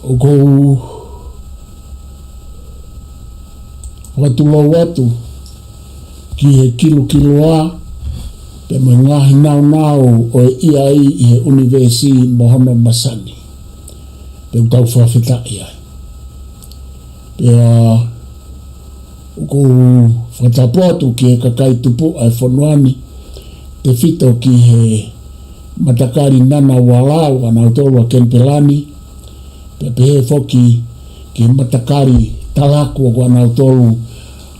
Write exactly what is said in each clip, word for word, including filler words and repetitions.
ʻOku ou fakatulou atu ki he kilokiloa pea mo e ngaahi naunau ʻo e ʻi ai ʻi he ʻunivēsi mo hono masani. Pea ʻoku tau fakafetaʻi ai. Pea ʻoku ou fakatapu atu ki he kakai tupuʻa ʻo e fonua ni, tefito ki he matakali Ngunnawal ʻa nautolu ʻa Kenipela ni, pea pehē foki ki he matakali talaku ʻoku ʻa nautolu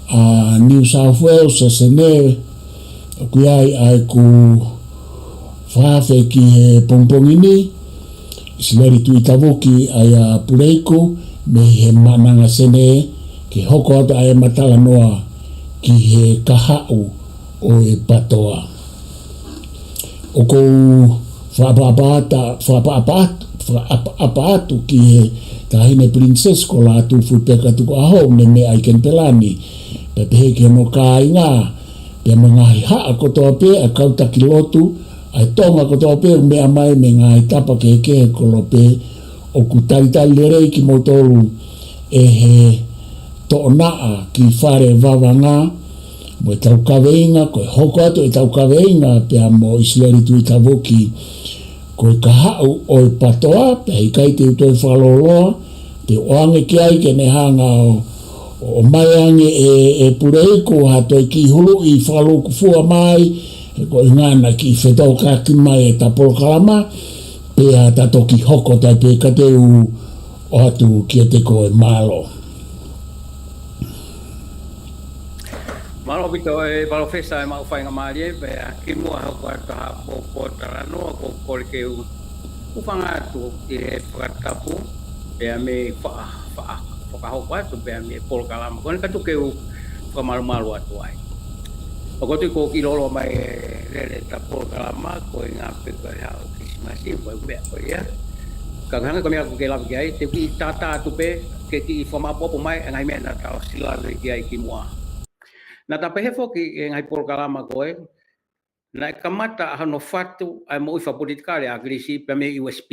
ʻa New South Wales, ʻa Senē, ʻoku ʻi ai ʻa ʻeku fakaafe ki he pongipongi ni, ʻIsileli Tuʻitavuki ʻa ia Puleiku, mei he Maʻananga Senē, ke hoko atu ʻa e matalanoa ki he kahaʻu ʻo e PATOA. ʻOku ou fakaʻapaʻapa atu, fakaʻapaʻapa atu, fakaʻapaʻapa atu ki he Taʻahine Pilinisesi ko Lātūfuipeka Tukuʻaho, ʻoku ne meʻa ʻi Kenipela ni, pea pehē ki hono kāinga, pea mo e ngaahi haʻa kotoa pē ʻa e kau taki lotu, ʻa e Tonga kotoa pē ʻoku meʻa mai mei he ngaahi tapa kehekehe ʻo e kolope, ʻoku talitali lelei kimoutolu ʻe he toʻonaʻa ki Fale Vavanga, mo ʻetau kaveinga, ko e hoko atu ʻetau kaveinga pea mo ʻIsileli Tuʻitavuki, ko e kahaʻu ʻo e PATOA, pea ʻikai te u toe fakalōloa, te u ʻoange ki ai ke ne hanga ʻo, ʻo ʻomai ange ʻe, ʻe Puleiku ha toe kiʻi huluʻi fakalūkufua mai, he ko e ngana kiʻi fetokaki mai ʻeta polokalama, pea ta toki hoko atu ai pē ka te u ʻoatu kiate koe. Mālō. Mālō ʻaupito ʻe Palōfesa ʻemau faingamālie, pea kimuʻa hoko atu ha pōtalanoa ʻoku ou kole ke u hūfanga atu ʻi he fakatapu, pea mei fa-, fa-, fakahoko atu, pea mei he polokalama ko eni kae tuku ke u fakamalumalu atu ai. ʻOku ou tui ʻoku kiʻi lōloa mai e lele ʻeta polokalama, ko e ngaahi pē ko e haʻu Kilisimasi, ko e meʻa ko ia. Ka hangē ko e meʻa ʻoku ke lave ki ai, te u kiʻi tātā atu pē, ke kiʻi fakamaʻopoʻopo mai, e ngaahi meʻa naʻa tau ʻosi lave ki ai kimuʻa. Naʻa ta pehē foki he ngaahi polokalama ko ē, naʻe kamata hono fatu ʻa e moʻui fakapolitikale ʻa ʻAkilisi pea mei he USP.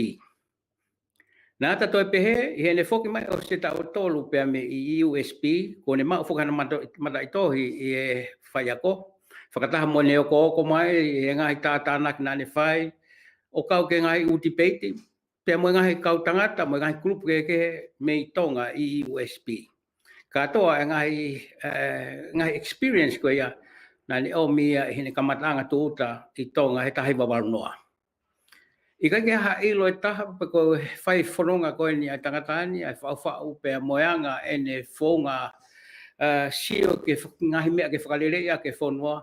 Naʻa ta toe pehē, ʻi heʻene foki mai ʻosi e taʻu ʻe tolu pea mei he USP, kuo ne maʻu foki hano mata-, mataʻitohi ʻi he faiako. Fakataha mo ʻene okooko mai, ʻi he ngaahi tātānaki naʻa ne fai, ʻo kau ki he ngaahi ʻū tipeiti, pea mo e ngaahi kau tangata, mo e ngaahi kulupu kehekehe mei Tonga ʻi he USP. Kātoa e ngaahi, ʻe, ngaahi experience ko ia, naʻa ne ʻomi ia ʻi heʻene kamataʻanga tūʻuta ʻi Tonga he taha hiva valu noa. ʻIkai ke ʻi ai ha ʻilo ʻe taha pe ko e fai fononga ko eni ʻa e tangata ni, ʻa e faʻufaʻu pea mo e anga ʻene founga, ʻe, sio ki he fak-, ngaahi meʻa ke fakaleleiʻi ʻaki e fonua,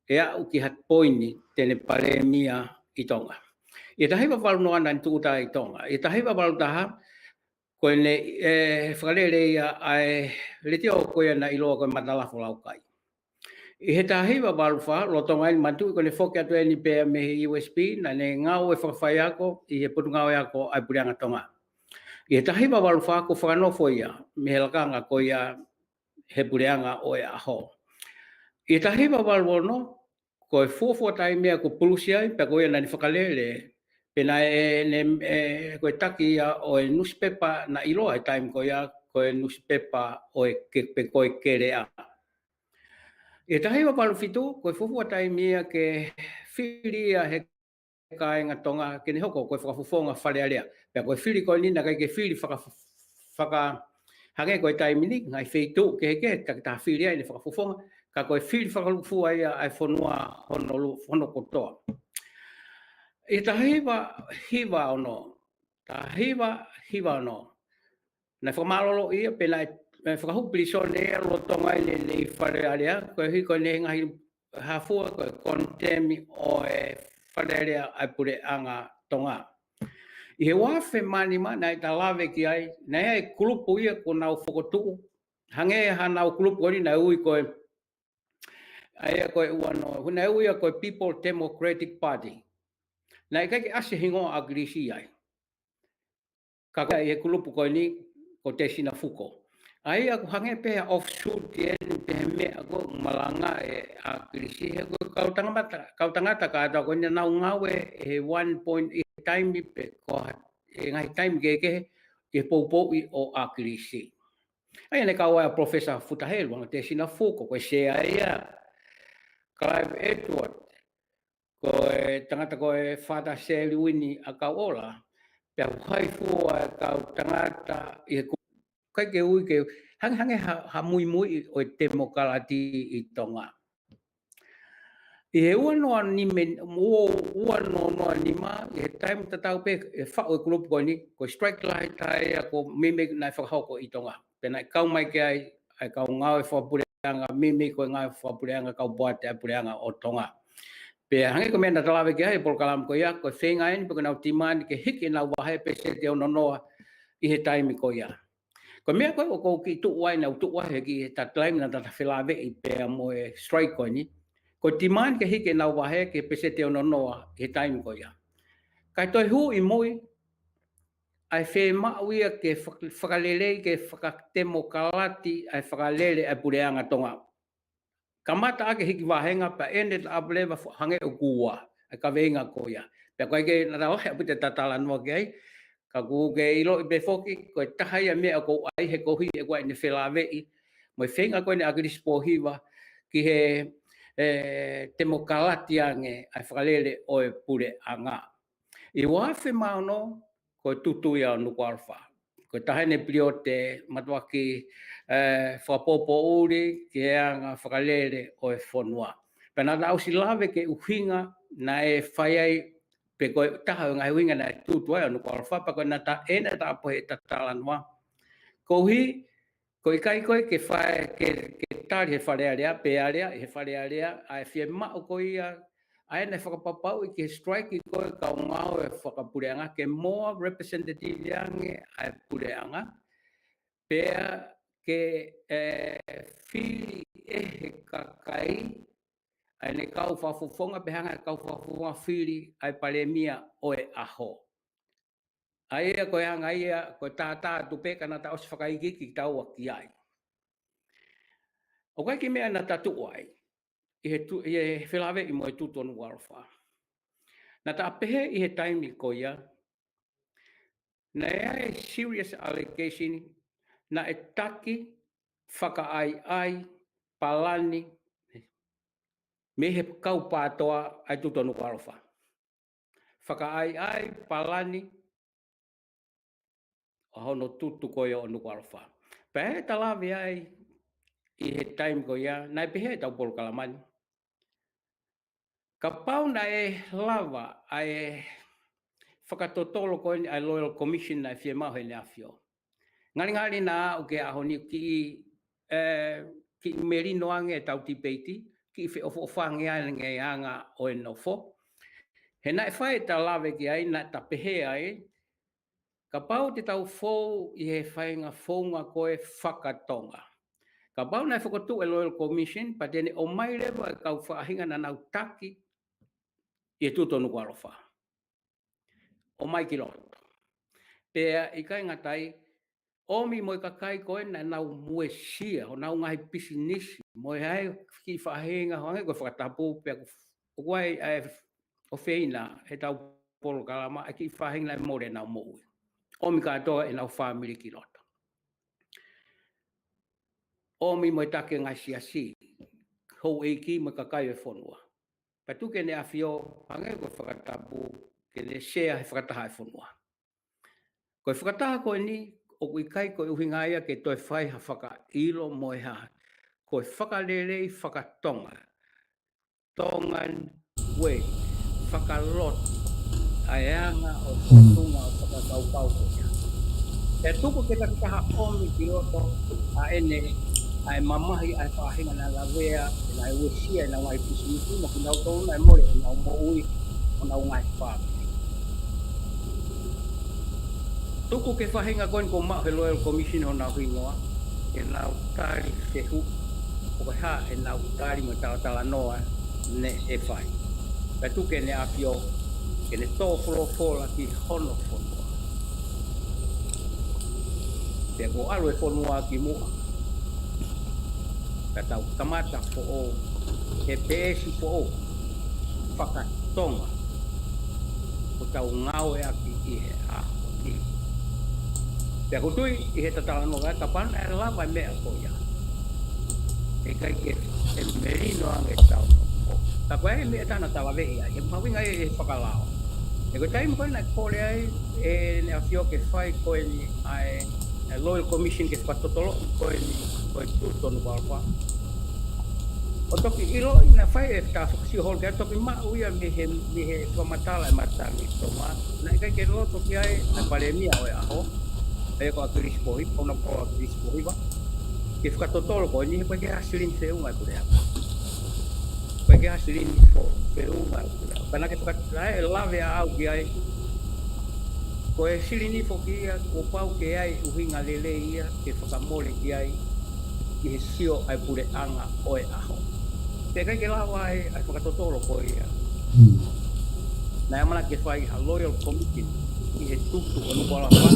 ʻe aʻu ki ha poini te ne palēmia ʻi Tonga. ʻI he taha hiva valu noa naʻa ne tūʻuta ʻi Tonga. ʻI he taha hiva valu taha, ko ʻene, ʻe, fakaleleiʻi ʻa e letiō ko ia naʻe ʻiloa ko e Matalafo Laukai. ʻI he taha hiva valu fā, lolotonga eni, manatuʻi ko ʻene foki atu eni pea mei he USP, naʻa ne ngāue fakafaiako ʻi he Potungāue Ako ʻa e Puleʻanga Tonga. ʻI he taha hiva valu fā kuo fakanofo ia mei he lakanga ko ia he Puleʻanga ʻo e ʻaho. ʻI he taha hiva valu ono, ko e fuofua taimi ia kuo pulusi ai, pea ko ia naʻa ne fakalele, pea naʻe, ne, ʻe, ko e taki ia ʻo e nusipepa naʻe ʻiloa he taimi ko ia, ko e nusipepa ʻo e ke-, pe ko e Keleʻa. ʻI he taha hiva valu fitu, ko e fuofua taimi ia ke fili ia he kāinga Tonga ke ne hoko ko e fakafofonga Fale Alea. Pea ko e fili ko eni naʻe ʻikai ke fili faka-, faka-, hangē ko e taimi ni, ngaahi feituʻu kehekehe, ka ke ta fili ai ʻene fakafofonga, ka ko e fili fakalūkufua ia ʻa e fonua hono lu-, hono kotoa. ʻI he taha hiva hiva ono, taha hiva hiva ono, naʻe fakamālōlō ia, pea naʻe, ʻe, fakahū pilīsone ia lolotonga ʻene ʻi Fale Alea, koeʻuhi ko ʻene ngaahi hafua ko e konitemi ʻo e Fale Alea ʻa e Puleʻanga Tonga. ʻI he ua afe mā nima naʻa ta lave ki ai, naʻe ʻi ai e kulupu ia kuo nau fokotuʻu, hangē hanau kulupu ko eni naʻe ui ko e, ʻa ia ko e ua noa, naʻe ui ia ko e People Democratic Party. Naʻe ʻikai ke ʻasi e hingoa ʻa ʻAkilisi ai. Ka ko e ʻi he kulupu ko eni, ko Tesina Fuko. ʻA ia ʻoku hangē pē ha offshoot eni pē he meʻa ko ē ʻoku malanga ai ʻa ʻAkilisi, he ko e kau tangata, kau tangata kātoa ko eni naʻa nau ngāue he one point ʻi he taimi pe ko ha, ʻi he ngaahi taimi kehekehe, ʻi he poupouʻi ʻo ʻAkilisi. ʻA ia naʻe kau ai ʻa Professor Futa Helu, ʻa Tesina Fuko, ko e sea ia, Clive Edward, ko e tangata ko e Father Seliwini ʻa Kauola, pea ʻoku haifua e kau tangata ʻi he ku-, ʻikai ke ui ke, hangehangē ha, ha muimui ʻo e temokalati ʻi Tonga. ʻI he ua noa nima, ua, ua noa noa nima, ʻi he taimi tatau pē ʻe faʻu e kulupu ko eni, ko e strike lahi taha ia ko e meimei naʻe fakahoko ʻi Tonga. Pea naʻe kau mai ki ai, ʻa e kau ngāue fakapuleʻanga, meimei ko e ngāue fakapuleʻanga, kau poate ʻa e puleʻanga ʻo Tonga. Pea hangē ko e meʻa naʻa ta lave ki ai he polokalama ko ia, ko e feinga eni pē ke nau timani ke hiki ʻenau vahe pēseti ʻe ono noa ʻi he taimi ko ia. Ko e meʻa ko ē ʻoku ou kiʻi tuʻu ai, naʻa ku tuʻu ai he kiʻi taimi naʻa ta felāveʻi pea mo e strike ko eni. Ko e timani ke hiki ʻenau vahe ki he pēseti ʻe ono noa ʻi he taimi ko ia. Kae toe hū ʻi mui, ʻa e fiemaʻu ia ke fak-, fakalelei, ke fakatemokalati ʻa e fakalele ʻa e puleʻanga Tonga. Kamata ʻaki e hiki vāhenga pea ʻene taʻapu leva fo-, hangē ʻoku ua, ʻa e kaveinga ko ia. Pea ʻoku ʻikai ke nau lahi ʻaupito e talanoa ki ai, ka ʻoku ke ʻiloʻi pē foki, ko e taha ia e meʻa ʻoku ou ʻai he koeʻuhi ʻoku ʻi ai ʻene felāveʻi mo e feinga ko eni ʻa ʻAkilisi Pōhiva ki he, ē, temokalati ange ʻa e fakalele ʻo e puleʻanga. ʻI he ua afe mā ono, ko e tutu ia ʻo Nukuʻalofa. Ko e taha eni e piliote mātuʻaki, ē, fakapoʻupoʻuli ki he anga fakalele ʻo e fonua. Pea naʻa ta ʻosi lave ki he ʻuhinga naʻe fai ai, pe ko e taha ʻo e ngaahi ʻuhinga naʻe tutu ai ʻa Nukuʻalofa, pea ko e naʻa ta ʻai ʻa e taʻapu he talanoa. Koeʻuhi, ko e ʻikai ko ē ke fai, ke, ke tali he Fale Alea, pe alea, he Fale Alea, ʻa e fiemaʻu ko ia, ʻa ē naʻe fakapapauʻi ki he strike ko ē kau ngāue fakapuleʻanga ke more representative ange ʻa e puleʻanga, pea ke, ē, fili ʻe he kakai, ʻa ʻene kau fakafofonga pe hanga ʻe he kau fakafofonga fili ʻa e palēmia ʻo e ʻaho. ʻA ia ko e anga ia, ko e tātā atu pē ka naʻa ta ʻosi fakaikiiki kitaua ki ai. ʻOku ʻi ai e kiʻi meʻa naʻa ta tuʻu ai, ʻi he tu-, ʻi he felāveʻi mo e tutu ʻo Nukuʻalofa. Naʻa ta pehē ʻi he taimi ko ia, naʻe ʻi ai e serious allegation, naʻe taki, fakaʻaiʻai, palani, mei he kau PATOA ʻa e tutu ʻo Nukuʻalofa. Fakaʻaiʻai, palani, ʻa hono tutu ko ia ʻo Nukuʻalofa. Pea ʻi heʻeta lave ai ʻi he taimi ko ia, naʻe pehē ʻetau polokalama ni. Kapau naʻe lava ʻa e fakatotolo ko eni ʻa e Royal Commission naʻe fiemaʻu ʻe heʻene ʻAfio. Ngalingali naʻa aʻu ki he ʻaho ni kiʻi, ē, kiʻi melino ange ʻetau tipeiti, kiʻi feʻofoʻofa ange ange anga ʻo e nofo. He naʻe fai ʻeta lave ki ai, naʻa ta pehē ai, kapau te tau fou ʻi he faʻahinga founga ko ē fakatonga. Kapau naʻe fokotuʻu e Royal Commission, pea te ne ʻomai leva e kau faʻahinga naʻa nau taki ʻi he tutu ʻo Nukuʻalofa. ʻOmai ki loto. Pea ʻikai ngata ai, ʻomi mo e kakai ko ē naʻa nau uesia, honau ngaahi pisinisi, mo e ʻai kiʻi faʻahinga, hangē ko e fakatapu, pea ʻoku ʻi ai ʻa e ʻofeina heʻetau polokalama, ʻa e kiʻi faʻahinga naʻe mole ʻenau moʻui. ʻOmi kātoa ʻenau fāmili ki loto. ʻOmi mo e taki e ngaahi siasi, houʻeiki mo e kakai ʻo e fonua. Pea tuku ki heʻene ʻAfio, hangē ko e fakatapu, ke ne sea he fakataha e fonua. Ko e fakataha ko eni, ʻoku ʻikai ko e ʻuhinga ia ke toe fai ha fakaʻilo mo e hā. Ko e fakalelei fakatonga. Tongan way. Fakalotu. ʻA e anga ʻo e fōtunga ʻo e fakakaukau ko ia. Pea tuku ke taki taha ʻomi ki loto ʻa ʻene, ʻa e mamahi ʻa e faʻahinga naʻe lavea, naʻe uesia ʻenau ngaahi pisinisi, mo kinautolu naʻe mole ʻenau moʻui, honau ngaahi fāmili. Tuku ke faʻahinga ko eni kuo maʻu he Royal Commission honau hingoa, ke nau tali fehuʻi, ʻo ko e hā ʻenau tali mo e talatalanoa naʻe fai. Pea tuku ki heʻene ʻAfio, ke ne tō folofola ki hono fonua. Pea kuo ʻalu e fonua ki muʻa. Ka tau kamata foʻou, he peesi foʻou, fakatonga, ʻoku tau ngāueʻaki ʻi he ʻaho ni. Pea ʻoku ou tui ʻi he talanoa ka pana e lava e meʻa ko ia, ʻe ʻikai ke, ʻe melino ange tau. Ka ko e meʻa tana talaveʻi ai, ʻe mahuʻinga ʻi he fakalao. ʻE ko e taimi ko ē naʻe kole ai ʻEne ʻAfio ke fai ko eni ʻa e, ʻa e Royal Commission ke fakatotolo ko eni, ko e Tuʻi Nukuʻalofa. ʻO toki ʻiloʻi naʻe fai e tā fakasio holo ke toki maʻu ia mei he, mei he fakamatala ʻa e matangi Tonga. Naʻe ʻikai ke loto ki ai ʻa e palēmia ʻo e ʻaho, ʻa ia ko ʻAkilisi Pōhiva, ʻo na ko ʻAkilisi Pōhiva, ke fakatotolo ko eni he ʻoku ʻikai ke ʻi ai ha silini feʻunga ʻa e puleʻanga. ʻOku ʻikai ke ʻi ai ha silini fo-, feʻunga ʻa e puleʻanga. Ka naʻa ke fakataʻe lave ʻaʻau ki ai, ko e silini foki ia, kuo pau ke ʻi ai ʻuhinga lelei ia ke fakamole ki ai ʻi he sio ʻa e puleʻanga ʻo e ʻaho. Pea ʻikai ke lava ai ʻa e fakatotolo ko ia. Hmm. Naʻe ʻamanaki ke fai ha Royal Commission ʻi he tutu ʻo Nukuʻalofa.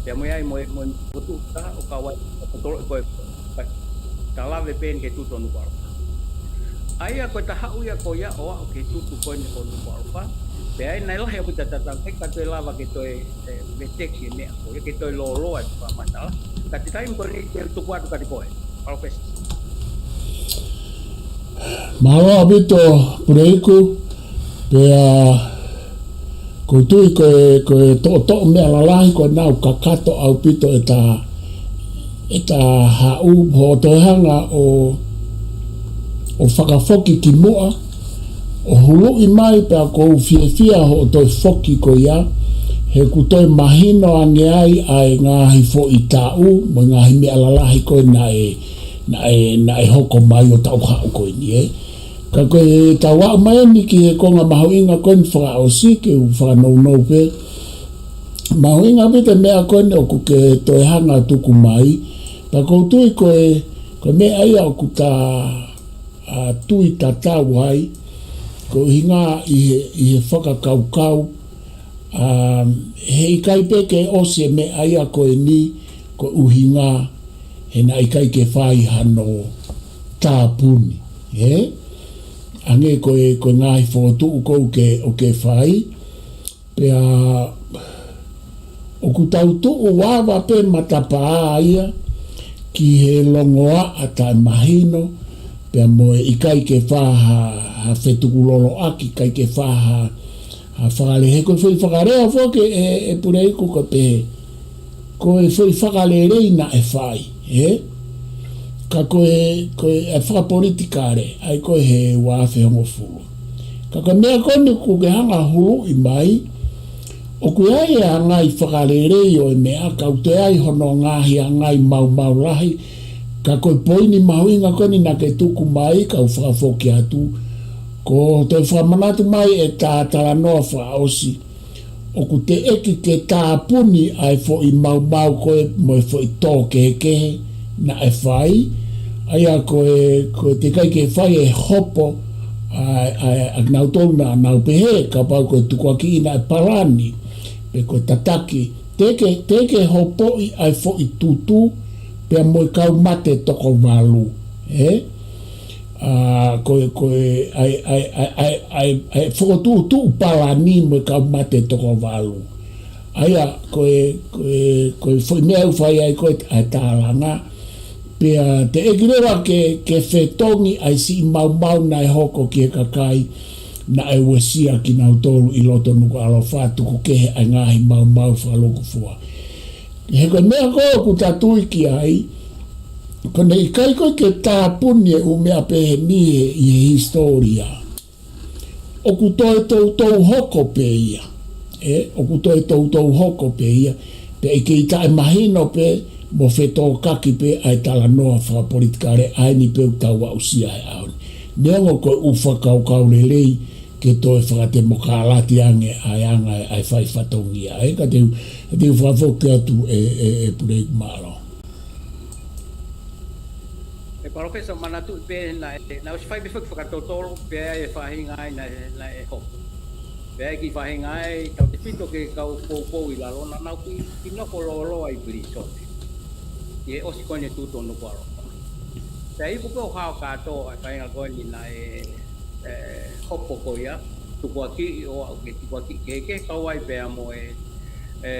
Pea mo e ʻai mo e, mo e, mo e tuʻu tā ʻo kau ai fakatotolo ko e, ka, ka lave pē eni ki he tutu ʻo Nukuʻalofa. ʻA ia ko e taha ia ko ia ʻo aʻu ki he tutu ko eni ʻo Nukuʻalofa. Pea ʻi ai naʻe lahi ʻaupito e tatau, ʻikai ke toe lava ke toe, ʻe, veteki e meʻa ko ia ke toe lōloa e fakamatala. Ka ko e taimi ko eni te u tuku atu kiate koe, Palōfesa. Mālō ʻaupito, Puleiku, pea ʻoku ou tui ko e, ko e toʻotoʻo meʻa lalahi ko ē naʻa ku kakato ʻaupito ʻeta, ʻeta haʻu hoʻo toe hanga ʻo, ʻo fakafoki ki muʻa, ʻo huluʻi mai pea ʻoku ou fiefia hoʻo toe foki ko ia, he ʻoku toe mahino ange ai ʻa e ngaahi foʻi taʻu, mo e ngaahi meʻa lalahi ko ē naʻe, naʻe, naʻe hoko mai ʻo tau haʻu ko eni, ē. Ka ko e tau aʻu mai eni ki he konga mahuʻinga ko eni fakaʻosi ke u fakanounou pē. Mahuʻinga ʻaupito e meʻa ko eni ʻoku ke toe hanga tuku mai. Pea ʻoku ou tui ko e, ko e meʻa ia ʻoku ta, ʻa, tui tatau ai. Ko e ʻuhinga ʻi he, ʻi he fakakaukau, ʻa, he ʻikai pē ke ʻosi e meʻa ia ko eni, ko e ʻuhinga he naʻe ʻikai ke fai hano tāpuni, ē? Hangē ko e, ko e ngaahi fokotuʻu ʻoku ke, ʻoku ke fai, pea ʻoku tau tuʻu ava pē matapā ia ki he longoaʻa taʻemahino, pea mo e ʻikai ke fai ha, ha fetukuloloʻaki, ʻikai ke fai ha, ha fakalele, he ko e foʻi fakalea foki ē, ʻe Puleiku, ko e pehē, ko e foʻi fakalelei naʻe fai, ē? Ka ko e, ko e, ʻe fakapolitikale, ʻa ia ko e he ua afe hongofulu. Ka ko e meʻa ko eni ʻoku ke hanga huluʻi mai, ʻoku ʻi ai e ngaahi fakalelei ʻo e meʻa, ka ʻoku toe ʻi ai hono ngaahi, ʻa e ngaahi maumau lahi, ka ko e poini mahuʻinga ko eni naʻa ke tuku mai, kau fakafoki atu, ko e toe fakamanatu mai ʻeta talanoa fakaʻosi, ʻoku teʻeki ke tāpuni ʻa e foʻi maumau ko ē mo e foʻi tō kehekehe naʻe fai, ʻa ia ko e, ko e teʻeki ai ke fai e hopo ʻa, ʻa, ʻa kinautolu naʻa nau pehē, kapau ko e tukuakiʻi naʻe palani, pe ko e tataki, teʻeki, teʻeki hopoʻi ʻa e foʻi tutu, pea mo e kau mate toko valu, ē? ʻA, ko e, ko e, ʻa e, ʻa e, ʻa e, ʻa e, ʻa e, ʻa e fokotuʻutuʻu palani mo e kau mate toko valu. ʻA ia, ko e, ko e, ko e foʻi meʻa ʻoku fai ai ko ē ʻa e tālanga. Pea teʻeki leva ke, ke fetongi ʻa e siʻi maumau naʻe hoko ki he kakai naʻe uesia kinautolu ʻi loto Nukuʻalofa, tuku kehe ʻa e ngaahi maumau fakalukufua. He ko e meʻa ko ē ʻoku ta tui ki ai, ko ʻene ʻikai ko ē ke tāpuni e ʻū meʻa pehē ni ʻi he hisitōlia, ʻoku toe toutou hoko pē ia. Ē, ʻoku toe toutou hoko pē ia. Pea ʻe kei taʻemahino pē mo fetōkaki pē ʻa e talanoa fakapolitikale ʻa eni pē ʻoku tau aʻusia he ʻaho ni. Neongo ko e ʻū fakakaukau lelei ke toe fakatemokalati ange ʻa e anga ʻa e fai fatongia. Ē, ka te u, ka te u fakafoki atu ē, ē, ē Puleiku, mālō. ʻE Palōfesa, manatuʻi pē naʻe, naʻe ʻosi fai pē foki fakatotolo, pea ʻi ai e faʻahinga ai naʻe, naʻe hopo. Pea ʻi ai e kiʻi faʻahinga ai, tautefito ki he kau poupou ʻi lalo, naʻa nau kiʻi, kiʻi nofo lōloa ʻi pilīsone. ʻI he ʻosi ko eni e tutu ʻo Nukuʻalofa. Pea ipu pē ʻo hao kātoa ʻa e faʻahinga ko eni naʻe, ē, hopo ko ia, tukuakiʻi ʻo aʻu ki he tukuakiʻi kehekehe, kau ai pea mo e, ē,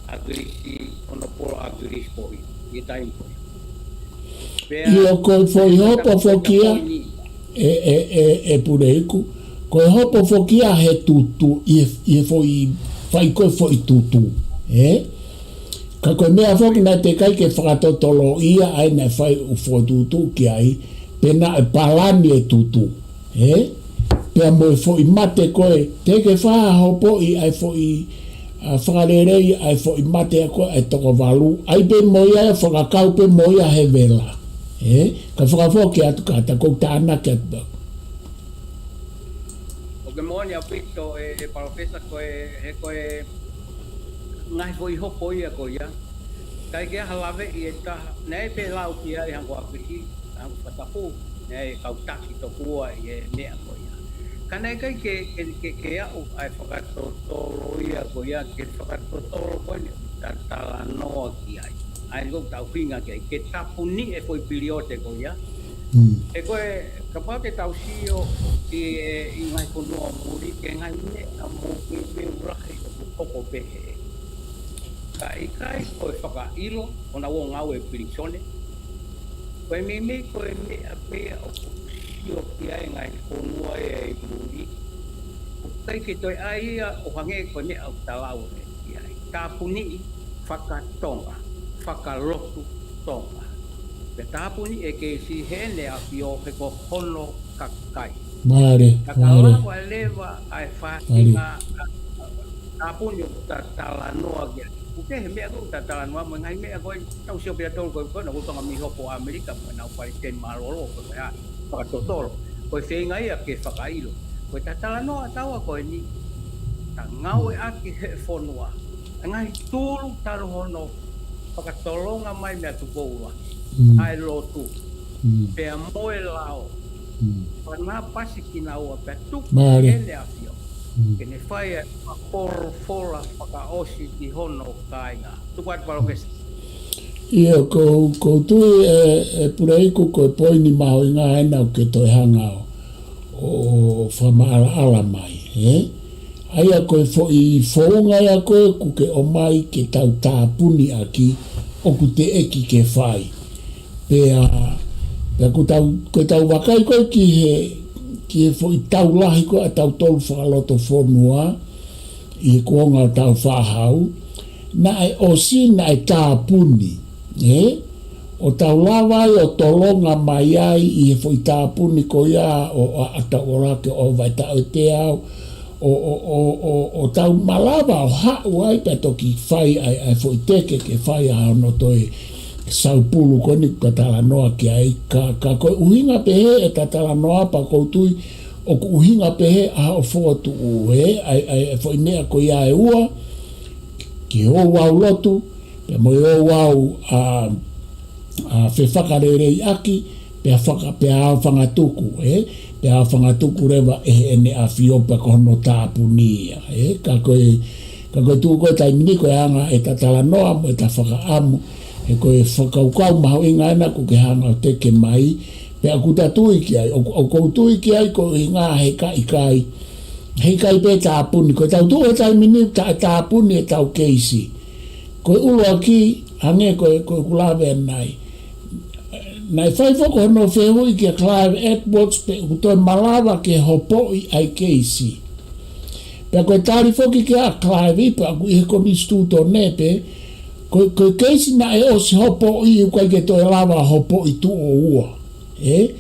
ʻa e, ʻa e, hono polo ʻAkilisi ko ia, ʻi he taimi ko ia. Pea ʻIo, ko e foʻi hopo foki ia, ʻe, ʻe, ʻe, ʻe Puleiku, ko e hopo foki ia he tutu, ʻi he, ʻi he foʻi, fai ko e foʻi tutu, ē? Ka ko e meʻa foki naʻe teʻeki ai ke fakatotolo ia, ʻa ia naʻe fai ʻo fokotuʻutuʻu ki ai, pe naʻe palani e tutu, ē? Pea mo e foʻi mate ko ē, teʻeki ke fai ha hopoʻi ʻa e foʻi, ʻa, fakalelei ʻa e foʻi mate ʻa ko ē ʻa e toko valu, ʻa ia pē mo ia ʻe fakakau pē mo ia he vela, ē? Ka fakafoki atu ka ta kou tānaki atu pē. ʻOku ke moʻoni ʻaupito ʻe, ʻe Palōfesa ko e, he ko e ngaahi foʻi hopo ia ko ia. ʻIkai ke ʻi ai ha lave ʻi he taha, naʻe pē lau ki ai hangē ko ʻAkilisi, hangē ko Fatapu, naʻe kau taki tokua ʻi he meʻa ko ia. Ka naʻe ʻikai ke, ke, ke, ke aʻu ʻa e fakatotolo ia ko ia, ke fakatotolo ko eni ta talanoa ki ai. ʻA ia ko e tau hinga ki ai, ke tāpuni e foʻi piliote ko ia. Mm. He ko e, kapau te tau sio ki he, ʻi he ngaahi fonua muli, ki he ngaahi meʻa mo e meʻa lahi ʻoku hoko pehē. Ka ʻikai ko e fakaʻilo, ʻo nau ō ngāue pilīsone. Ko e meimei ko e meʻa pē ʻoku sio ki ai ngaahi fonua ʻi muli. ʻOku ʻikai ke toe ʻai ia ʻo hangē ko e meʻa ʻoku ta lau ʻe ki ai. Tāpuniʻi fakatonga, fakalotu Tonga. Pea tāpuni ʻe he keisi heʻene ʻafio he ko hono kakai. Mālie, ka mālie. Ka lava leva ʻa e faʻahinga tāpuni ʻoku ta talanoa ki ai. ʻOku kehe meʻa ko ē ʻoku ta talanoa mo e ngaahi meʻa ko ē, tau sio pē ʻa tolu ko ē, ko ē, naʻa ko Tonga mei hopo ʻAmelika, mo ʻenau palesiteni mālōlō, ko e meʻa fakatotolo. Ko e feinga ia ke fakaʻilo. Ko e ta talanoa taua ko eni, ta ngāueʻaki he fonua. ʻA e ngaahi tulu talu hono fakatolonga mai mei Tupou ʻUluaki. Mm. ʻA e lotu. Mm. Pea mo e lao. Mm. Pea na pasi kinaua pea tuku Mālie. Heʻene ʻafio. Mm. Ke ne fai ʻa e fakafola fakaʻosi ki hono kāinga. Tuku atu Palōfesa. ʻIo, kou, kou tui ʻe, ʻe Puleiku ko e poini mahuʻinga ena ʻoku ke toe hanga ʻo, ʻo fakamaʻalaʻala mai, ē? ʻA ia ko e foʻi founga ia ko ē ʻoku ke ʻomai ke tau tāpuni ʻaki ʻoku teʻeki ke fai. Pea, pea ko tau, ko tau vakai ko ē ki he, ki he foʻi tau lahi ko ē ʻa tautolu fakalotofonua, ʻi he kuonga ʻo Tāufaʻāhau, naʻe ʻosi, naʻe tāpuni, ē? ʻO tau lava ai ʻo tolonga mai ai ʻi he foʻi tāpuni ko ia ʻo, ʻa, ʻa tau ʻola ke ʻo vai taʻu ʻe teau, ʻo, ʻo, ʻo, ʻo, ʻo tau malava ʻo haʻu ai pea toki fai ai, ʻa e foʻi teke ke fai ʻa hono toe saupulu ko eni ʻoku ta talanoa ki ai, ka, ka ko e ʻuhinga pehē ʻeta talanoa pea kou tui, ʻoku ʻuhinga pehē ʻa hoʻo fokotuʻu, ē, ʻa e, ʻa e, ʻa e foʻi meʻa ko ia ʻe ua, ki he ouau lotu, pea mo e ouau ʻa, ʻa fefakalelei ʻaki, pea faka-, pea aofangatuku, ē, pea aofangatuku leva ʻe heʻene ʻafio pea ko hono tāpuni ia, ē, ka ko e, ka ko e tuʻu ko ē taimi ni ko e anga ʻeta talanoa mo ʻeta fakaʻamu, he ko e fakakaukau mahuʻinga ena ʻoku ke hanga ʻo teke mai, pea ʻoku ta tui ki ai, ʻoku, ʻoku ou tui ki ai ko e ʻuhinga he ka ʻikai, he ʻikai pē tāpuni, ko e tau tuʻu he taimi ni ta, tāpuni ʻetau keisi. Ko e ʻuluaki, hangē ko e, ko ʻeku lave ʻanenai. Naʻe fai foki hono fehuʻi kia Clive Edwards pe ʻoku toe malava ke hopoʻi ʻa e keisi. Pea ko e tali foki kia Clive pea ʻoku ʻi he konisitūtone pē, ko, ko e keisi naʻe ʻosi hopoʻi ʻoku ʻikai ke toe lava hopoʻi tuʻo ua. Ē?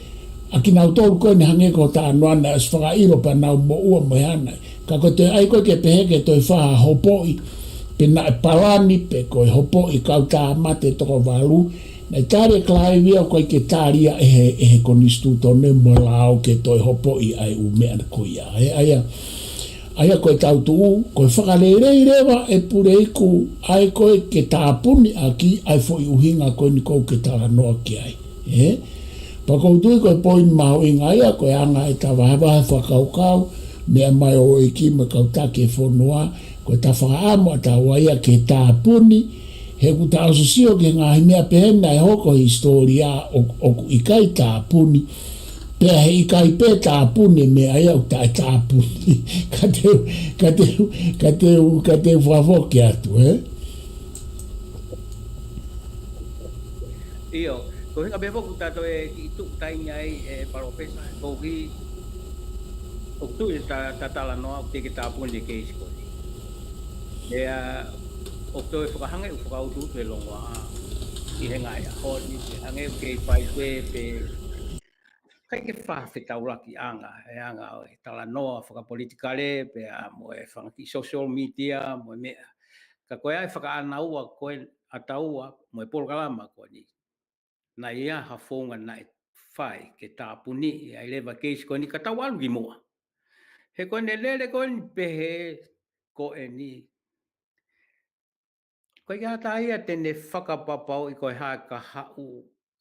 ʻA kinautolu ko eni hangē ko Tānoa naʻe ʻosi fakaʻilo pea nau moʻua mo e hā nai. Ka ko e toe ʻai ko ē ke pehē ke toe fai ha hopoʻi, pe naʻe palani, pe ko e hopoʻi kau tāmate toko valu, naʻe tali ʻe Clive ia ʻoku ʻikai ke tali ia ʻe he, ʻe he konisitūtone mo e lao ke toe hopoʻi ʻa e ʻū meʻa ko ia. Ē, ʻa ia, ʻa ia ko e tau tuʻu, ko e fakalelei leva ʻe Puleiku, ʻa ia ko ē ke tāpuni ʻaki, ʻa e foʻi ʻuhinga ko eni ʻoku ke talanoa ki ai. Ē? Pea kou tui ko e poini mahuʻinga ia, ko e anga ʻeta vahevahe fakakaukau, meʻa mai ʻa e houʻeiki mo e kau taki e fonua, ko ʻeta fakaʻamu ʻataua ia ke tāpuni, he ʻoku ta ʻosi sio ki he ngaahi meʻa pehē naʻe hoko he hisitōlia ʻo, ʻoku ʻikai tāpuni, pea he ʻikai pē tāpuni e meʻa ia ʻoku taʻetāpuni. Ka te u, ka te u, ka te u, ka te u fakafoki atu, ē? ʻIo, ko e ʻuhinga pē foki ʻoku tau toe kiʻi tuʻu taimi ai ʻe Palōfesa, koeʻuhi ʻoku tuʻu e ta-, ta talanoa ʻoku teʻeki ke tāpuni e keisi ko eni. Pea ʻoku toe fakahangē ʻoku fakautuutu e longoaʻa ʻi he ngaahi ʻaho ni, pea hangē ʻoku kei fai pē, pea ʻikai ke fakafetaulakiʻanga e anga ʻo e talanoa fakapolitikale, pea mo e fanga kiʻi social media, mo e meʻa. Ka ko e ʻai fakaʻānaua ko ē ʻataua mo e polokalama ko eni. Naʻe ʻi ai ha founga naʻe fai ke tāpuni ai leva e keisi ko eni ka tau ʻalu ki muʻa. He ko ʻene lele ko eni pehē ko eni, ʻoku ʻikai ke ʻatā ia te ne fakapapauʻi ko e hā ka haʻu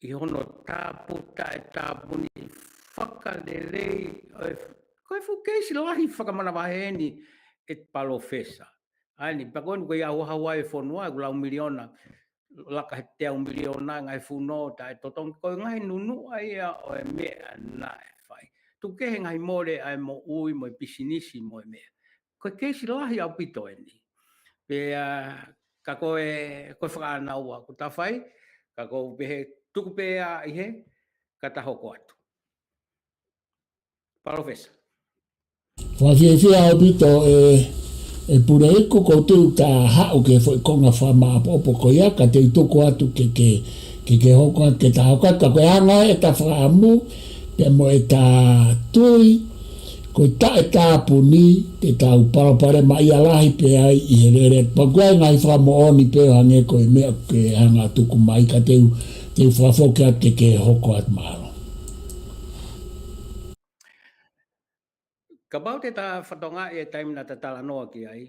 ʻi hono tāpu taʻetāpuni fakalelei, ʻo e, ko e fuʻu keisi lahi fakamanavahē eni ʻe Palōfesa. ʻA eni, pea ko eni ko ia ʻoku hauhau ai e fonua, ʻoku lau miliona, laka he teau miliona ngaahi funo taʻetotongi, ko e ngaahi nunuʻa ia ʻo e meʻa naʻe fai. Tuku kehe ngaahi mole ʻa e moʻui mo e pisinisi mo e meʻa. Ko e keisi lahi ʻaupito eni. Pea ka ko e, ko e fakaʻānaua ʻoku ta fai, ka ʻoku ou pehē tuku pē ia ʻi hē, ka ta hoko atu. Palōfesa. Fakafiefia ʻaupito ʻe, ʻe Puleiku, ʻoku ou tui ʻoku ta haʻu ki he foʻi konga fakamāʻopoʻopo ko ia, ka te u tuku atu ke, ke, ke, ke hoko atu, ke ta hoko atu, ka ko e anga ʻeta fakaʻamu, pea mo ʻeta tui, ko e taʻetāpuni, te tau palopalemaʻia lahi pē ai ʻi he lele. Pea ko e ngaahi fakamoʻoni pē ʻo hangē ko e meʻa ʻoku ke hanga ʻo tuku mai, ka te u, te u fakafoki atu ke, ke hoko atu, mālō. Kapau te ta fakatokangaʻi e taimi naʻa ta talanoa ki ai,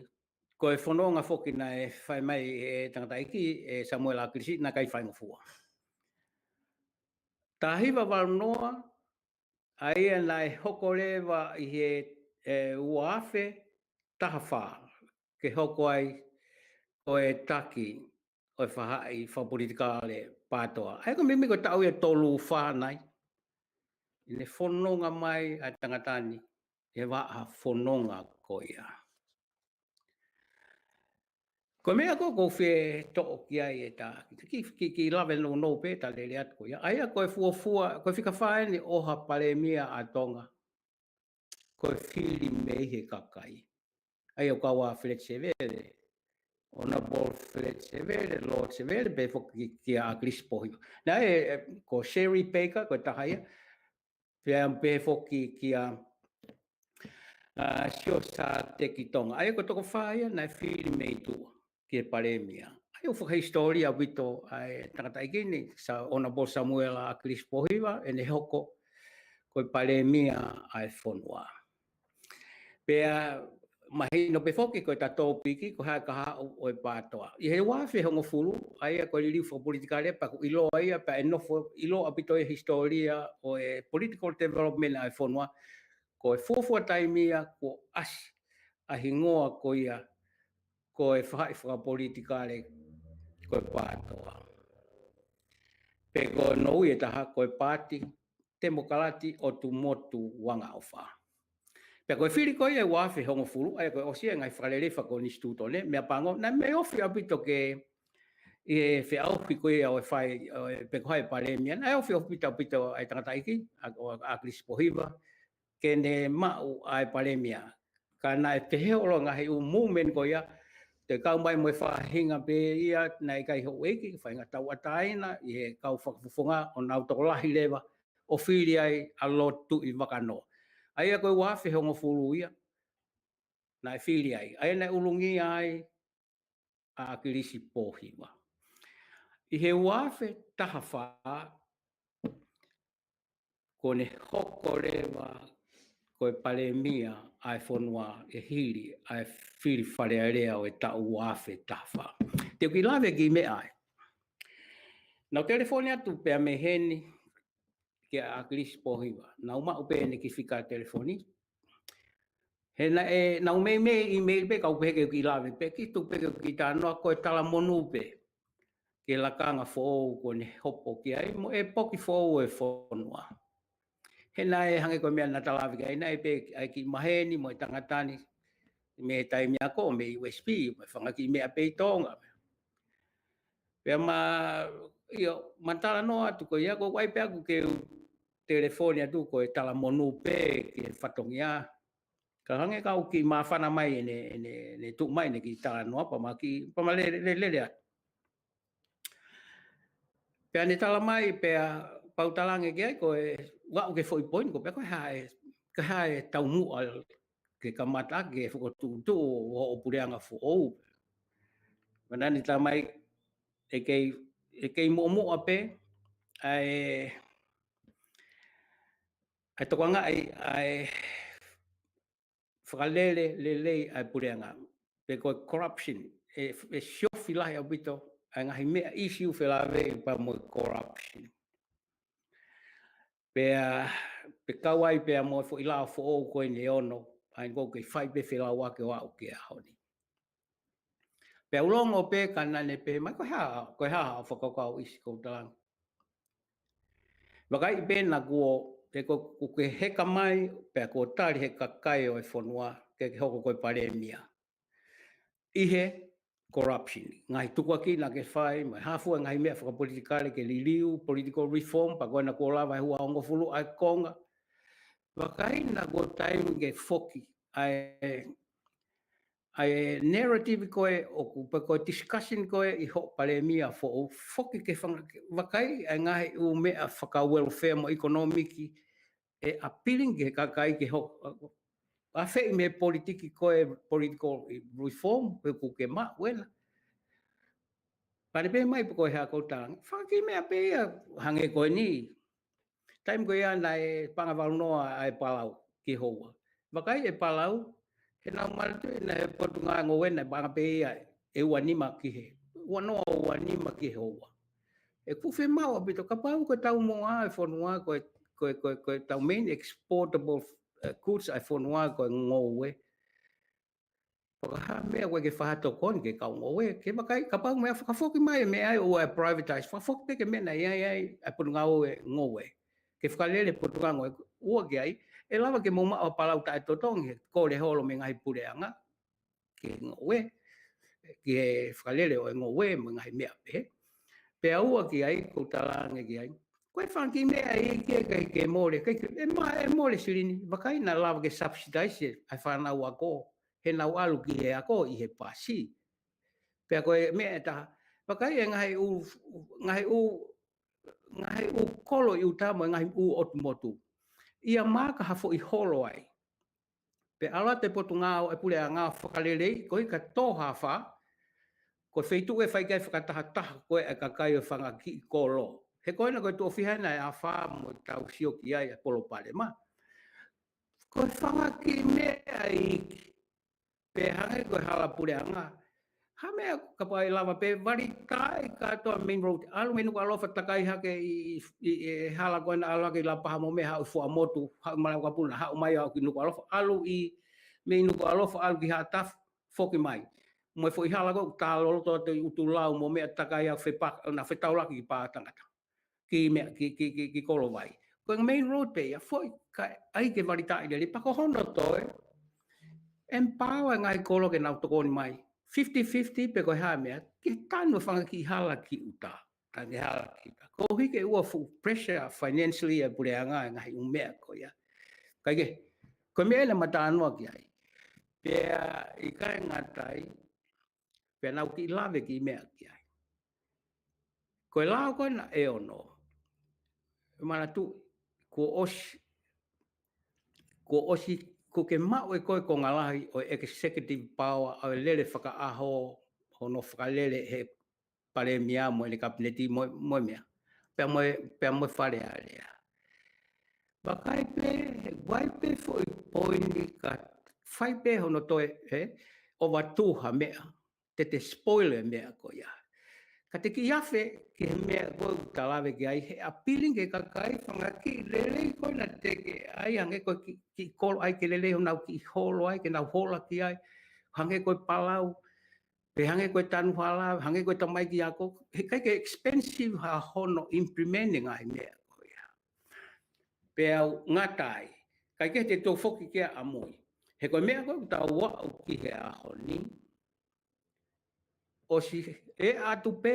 ko e fononga foki naʻe fai mai ʻe he tangataʻeiki, ʻe Samuela ʻAkilisi, naʻe ʻikai faingofua. Taha hiva valu noa, ʻa ia naʻe hoko leva ʻi he, ʻe, ua afe taha fā, ke hoko ai ko e taki ʻo e faʻahi fakapolitikale PATOA. ʻA ia ko e meimei ko e taʻu ʻe tolu fā nai, ʻi heʻene fononga mai ʻa e tangata ni, ʻi he vaʻa fononga ko ia. Ko e meʻa ko ē ʻoku ou fie toʻo ki ai ʻeta, ki, ki, ki lave nounou pē ʻeta lele atu ko ia. ʻA ia ko e fuofua, ko e fika fā eni ʻo ha palēmia ʻa Tonga. Ko e fili mei he kakai. ʻA ia ʻoku kau ʻa Feleti Sevele, Honourable Feleti Sevele, Lord Sevele, pehē foki kia ʻAkilisi Pōhiva. Naʻe, ʻe, ko Sherry Baker, ko e taha ia, pea pehē foki kia, ʻa, Siosiua Teki Tonga. ʻA ia ko e toko fā ia naʻe fili mei tuʻa ki he palēmia. ʻA ia ʻoku fakahisitōlia ʻaupito ʻa e tangataʻeiki ni, Sa-, Honourable Samuela ʻAkilisi Pōhiva, ʻene hoko ko e palēmia ʻa e fonua. Pea mahino pē foki ko ʻeta tōpiki ko e hā ka haʻu ʻo e PATOA. ʻI he ua afe hongofulu, ʻa ia ko e liliu fakapolitikale pea ʻoku ʻiloa ia pea ʻe nofo ʻiloa ʻaupito ʻi he hisitōlia ʻo e political development ʻa e fonua, ko e fuofua taimi ia kuo ʻasi ʻa e hingoa ko ia ko e faʻahi fakapolitikale ko e PATOA. Pe ko e nounou ʻe taha ko e Paati Temokalati ʻOtu Motu Uangaʻofa. Pea ko e fili ko ia ʻi he ua afe hongofulu, ʻa ia ko e ʻosi e ngaahi fakalelei fakakonisitūtone, meʻapango, naʻe meimei ofi ʻaupito ke ʻi he feʻauhi ko ia ʻo e fai, ʻo e pe ko hai palēmia, naʻe ofi ʻaupito ʻaupito ʻa e tangataʻeiki, ʻa, ʻo ʻAkilisi Pōhiva, ke ne maʻu ʻa e palēmia. Ka naʻe pehē holo ngaahi ʻū movement ko ia, toe kau mai mo e faʻahinga pē ia, naʻe ʻikai houʻeiki, faʻahinga tauʻatāina, ʻi he kau fakafofonga ʻo nau tokolahi leva, ʻo fili ai ʻa Lord Tuʻivakanō. ʻA ia ko e ua afe hongofulu ia, naʻe fili ai. ʻA ia naʻe ʻulungia ai ʻa ʻAkilisi Pōhiva. ʻI he ua afe taha fā, kuo ne hoko leva ko e palēmia ʻa e fonua ʻi he hili ʻa e fili Fale Alea ʻo e taʻu ua afe taha fā. Te u kiʻi lave ki he meʻa ē. Naʻá ku telefoni atu pea mei heni kia ʻAkilisi Pōhiva. Naʻá ku maʻu pē ʻene kiʻi fika telefoni. He naʻe, naʻá ku meimei email pē, kau pehē ke u kiʻi lave pē, kiʻi tuku pē ke u kiʻi talanoa ko e talamonū pē ki he lakanga foʻou kuo ne hopo ki ai, mo e poki foʻou ʻo e fonua. He naʻe hangē ko e meʻa naʻá ta lave ki ai, naʻe pē ʻa e kiʻi maheni mo e tangata ni, mei he taimi ako, mei he U S P, mo e fanga kiʻi meʻa pē ʻi Tonga. Pea ma, ʻIo, ma talanoa atu ko ia, ko ʻeku ʻai pē ʻeku keu telefoni atu ko e talamonū pē ki he fatongia. Ka hangē ka ʻoku kiʻi māfana mai ʻene, ʻene, ʻene tuʻu mai ʻene kiʻi talanoa pea ma kiʻi, pea ma lele, lele, lele atu. Pea ne tala mai, pea pau talange ki ai ko e, ʻoku ke foʻi point ko pē ko e hā e, ko e hā e taumuʻa ke kamata ke fokotuʻutuʻu ʻo, ʻo puleʻanga foʻou. Mana ni tala mai, ʻe kei, ʻe kei muʻomuʻa pē, ʻa e, ʻa e tokangaʻi, ʻa e fakalele, lelei ʻa e puleʻanga. Pe ko e corruption, ʻe, ʻe siofi lahi ʻaupito, ʻa e ngaahi meʻa ʻisiū felāveʻi pea mo e corruption. Pea, pe kau ai pea mo e foʻi lao foʻou ko eni ʻe ono, ʻa eni ʻoku kei fai pē felāveʻi ʻo aʻu ki he ʻaho ni. Pea u longo pē ka naʻa ne pehē mai, ko e hā, ko e hā ʻa e fakakaukau ʻisi ʻoku ou talange. Vakai pē naʻa kuo, ke ko, kuo ke heka mai, pea kuo tali he kakai ʻo e fonua, ke ke hoko ko e palēmia. ʻI he corruption. Ngaahi tukuakiʻi naʻa ke fai, mo e hā fua e ngaahi meʻa fakapolitikale ke liliu, political reform, pea ko ena kuo lava he ua hongofulu ʻa e konga. Vakai naʻa kuo taimi ke foki, ʻa e, ʻa e narrative ko ē, ʻoku pe ko e discussion ko ē ʻi hoʻo palēmia foʻou, foki ke fanga, vakai ʻa e ngaahi ʻū meʻa faka-welfare mo ʻekonōmiki, ʻe appealing ki he kakai ke hoko, ʻa feʻi mei he politiki ko e political reform, pe ʻoku ke maʻu ena. Pea ne pehē mai pe ko e hā ʻoku ou talange. Fakakiʻi meʻa pē ia hangē ko eni. Taimi ko ia naʻe paʻanga valu noa ʻa e Palau ki he houa. Vakai ʻe Palau, he naʻa ku manatuʻi naʻe he Potungāue Ngoue naʻe paʻanga pē ia ʻe ua nima ki he. Ua noa ua nima ki he houa. ʻOku fiemaʻu ʻaupito kapau ko e taumuʻa ʻa e fonua ko e, ko e, ko e, ko e tau main exportable, eh, goods ʻa e fonua ko e ngoue. Pe ko e hā e meʻa ʻoku ʻikai ke fakatokoni ke kau ngoue, ke vakai, kapau meʻa fakafoki mai e meʻa ʻa ia ʻoku privatize, fakafoki pē ki he meʻa naʻe ʻi ai ʻa e Potungāue Ngoue. Ke fakalele Potungāue Ngoue, ua ki ai, ʻe lava ke mou maʻu ha palau taʻetotongi, he kole holo mei he ngaahi puleʻanga, ki he ngoue, ki he fakalele ʻo e ngoue, mo e ngaahi meʻa pehē. Pea ua ki ai, ʻoku ou talange ki ai. Ko e fanga kiʻi meʻa ʻikai ke, ke mole, ʻikai ke, ʻe ma-, ʻe mole silini, vakai naʻa lava ke subsidize ʻa e fānau ako, he nau ʻalu ki he ako ʻi he pasi. Pea ko e meʻa ʻe taha, vakai e ngaahi ʻū, ngaahi ʻū, ngaahi ʻū kolo ʻi ʻuta mo e ngaahi ʻū ʻotu motu. ʻIa maka ha foʻi holo ai. Pea ʻalu atu e Potungāue, e puleʻanga ʻo fakalelei, koeʻuhi ka tō ha afā, ko e feituʻu ʻe fai ki ai e fakatahataha ko ē ʻa e kakai ʻo e fanga kiʻi kolo. He ko ena ko e tuʻo fiha ena e afā mo tau sio ki ai e palopalema. Ko e fanga kiʻi meʻa iiki. Pe hangē ko e hala puleʻanga. Ha meʻa kapau ʻe lava pē valitaʻi kātoa main road. ʻAlu mei Nukuʻalofa takai hake ʻi, ʻi, ʻi, ʻi he hala ko ena ʻalu hake ʻi Lapaha mo meʻa haʻu ʻi Fuaʻamotu, haʻu ʻi Malaʻekapuna, haʻu mai ʻo aʻu ki Nukuʻalofa, ʻalu ʻi, mei Nukuʻalofa, ʻalu ki Haʻatafu, foki mai. Mo e foʻi hala ko ē, tā loloto atu ʻi ʻUtulau mo meʻa takai ʻo fepaka, naʻa fetaulaki ki Paatangata. Ki meʻa, ki, ki, ki, ki Kolovai. Ko e main road pē ia, foʻi ka ʻai ke valitaʻi lelei, pea ko hono toe, empower e ngaahi kolo ke nau tokoni mai. Fifty fifty pe ko e hā e meʻa, ke tanu e fanga kiʻi hala ki ʻuta. Tangi hala ki ʻuta. Koeʻuhi ke ʻoua ʻe fuʻu pressure financially e puleʻanga e ngaahi ʻū meʻa ko ia. Kae kehe, ko e meʻa ena ma talanoa ki ai. Pea ʻikai ngata ai, pea naʻa ku kiʻi lave kiʻi meʻa ki ai. Ko e lao ko ena ʻe ono. Manatuʻi, kuo ʻosi, kuo ʻosi, kuo ke maʻu ʻe koe e konga lahi ʻo e executive power, ʻo e lele fakaʻaho, hono fakalele he palēmia mo ʻene kapineti mo, mo e meʻa. Pea mo e, pea mo e Fale Alea. Vakai pē, he ʻoku ʻi ai pē foʻi poini ka fai pē hono toe, he, ʻo vatu ha meʻa. Te te spoil e meʻa ko ia. Ka te kiʻi afe ki he meʻa ko ē ʻoku ta lave ki ai, he appealing ki he kakai, fanga kiʻi lelei ko ē naʻa te ke ʻai, hangē ko e kiʻi, kiʻi kolo ai ke lelei honau kiʻi holo ai, ke nau hola ki ai, hangē ko e palau, pe hangē ko e tanu hala, hangē ko e tamaiki ako, he ʻikai ke expensive ha hono implement e ngaahi meʻa ko ia. Pea ʻoku ngata ai, ʻikai ke te toe foki ki ai ʻamui. He ko e meʻa ko ē ʻoku tau aʻu ki he ʻaho ni, ʻosi ʻe ʻatu pē,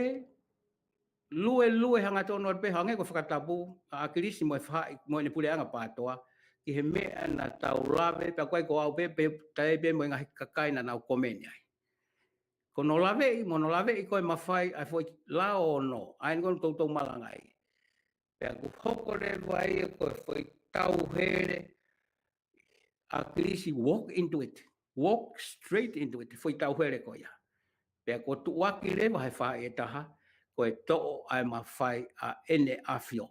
luelue hangatonu atu pē hangē ko e fakatapu ʻa ʻAkilisi mo e faʻahi mo ʻene puleʻanga PATOA ki he meʻa naʻa tau lave, pea ko au pē, pea tae pē mo e ngaahi kakai naʻa nau komeni ai. Ko hono laveʻi, mo hono laveʻi ko e mafai ʻa e foʻi lao ono, ʻa eni ko eni toutou malangaʻi. Pea kuo hoko leva ia ko e foʻi tauhele, ʻAkilisi walk into it, walk straight into it, foʻi tauhele ko ia. Pea kuo tuʻuaki leva he faʻahi ʻe taha, ko e toʻo ʻa e mafai ʻa ʻEne ʻAfio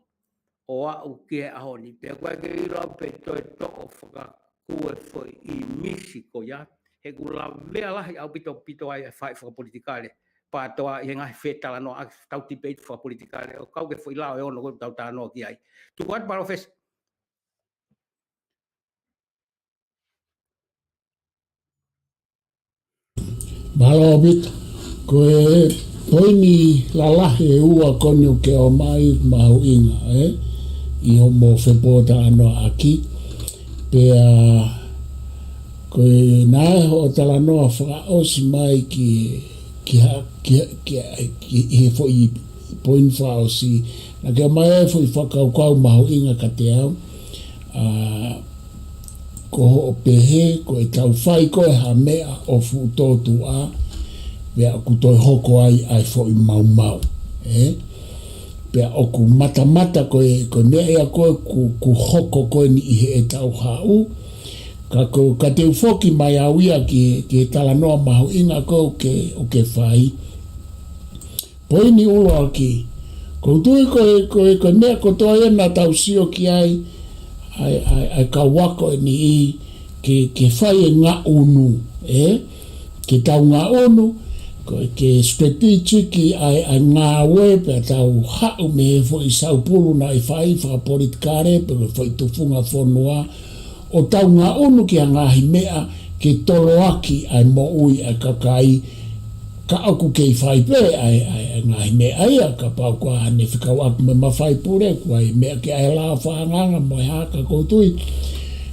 ʻo aʻu ki he ʻaho ni. Pea ʻoku ʻikai ke u ʻilo pe toe toʻo fakakū e foʻi ʻīmisi ko ia, he kuo lavea lahi ʻaupito pito ai e faʻahi fakapolitikale PATOA ʻi he ngaahi fetalanoaʻaki, tau tipeiti fakapolitikale, ʻo kau ki he foʻi lao ʻe ono ko ē ʻoku tau talanoa ki ai. Tuku atu Palōfesa. Mālō ʻaupito. Ko e poini lalahi ʻe ua ko eni ʻoku ke ʻomai, mahuʻinga, ē? ʻI hoʻomo fepōtalanoaʻaki. Pea ko e naʻe hoʻo talanoa fakaʻosi mai ki, ki ha-, ki, ki, ki, ʻi he foʻi poini fakaʻosi, naʻa ke ʻomai e foʻi fakakaukau mahuʻinga kiate au. ʻA, ko hoʻo pehē, ko ʻetau fai ko ē ha meʻa ʻo fuʻu tōtuʻa, pea ʻoku toe hoko ai ʻa e foʻi maumau, ē? Pea ʻoku matamata ko e, ko e meʻa ia ko ē kuo, kuo hoko ko eni ʻi heʻetau haʻu, ka ko, ka te u foki mai au ia ki, ki he talanoa mahuʻinga ko ē ʻoku ke, ʻoku ke fai. Poini ʻuluaki, ʻoku ou tui ko e, ko e, ko e meʻa kotoa ia naʻa tau sio ki ai, ʻa e, ʻa e, ʻa e kau ako ʻe niʻihi, ke, ke fai e ngaʻunu, ē? Ke tau ngaʻunu, ko e ke strategic ʻa e, ʻa e ngāue, pea tau haʻu mei he foʻi saupulu naʻe fai fakapolitikale, pe ko e foʻi tufunga fonua, ʻo tau ngaʻunu ki ha ngaahi meʻa ke toloaki ʻa e moʻui ʻa e kakai, ka ʻoku kei fai pē ʻa e, ʻa e, ʻa e ngaahi meʻa ia, kapau ko haʻane fekauʻaki mo e mafai pule, ko e meʻa ke ʻai ʻa e lao fakaangaanga mo e hā, ka ʻoku ou tui,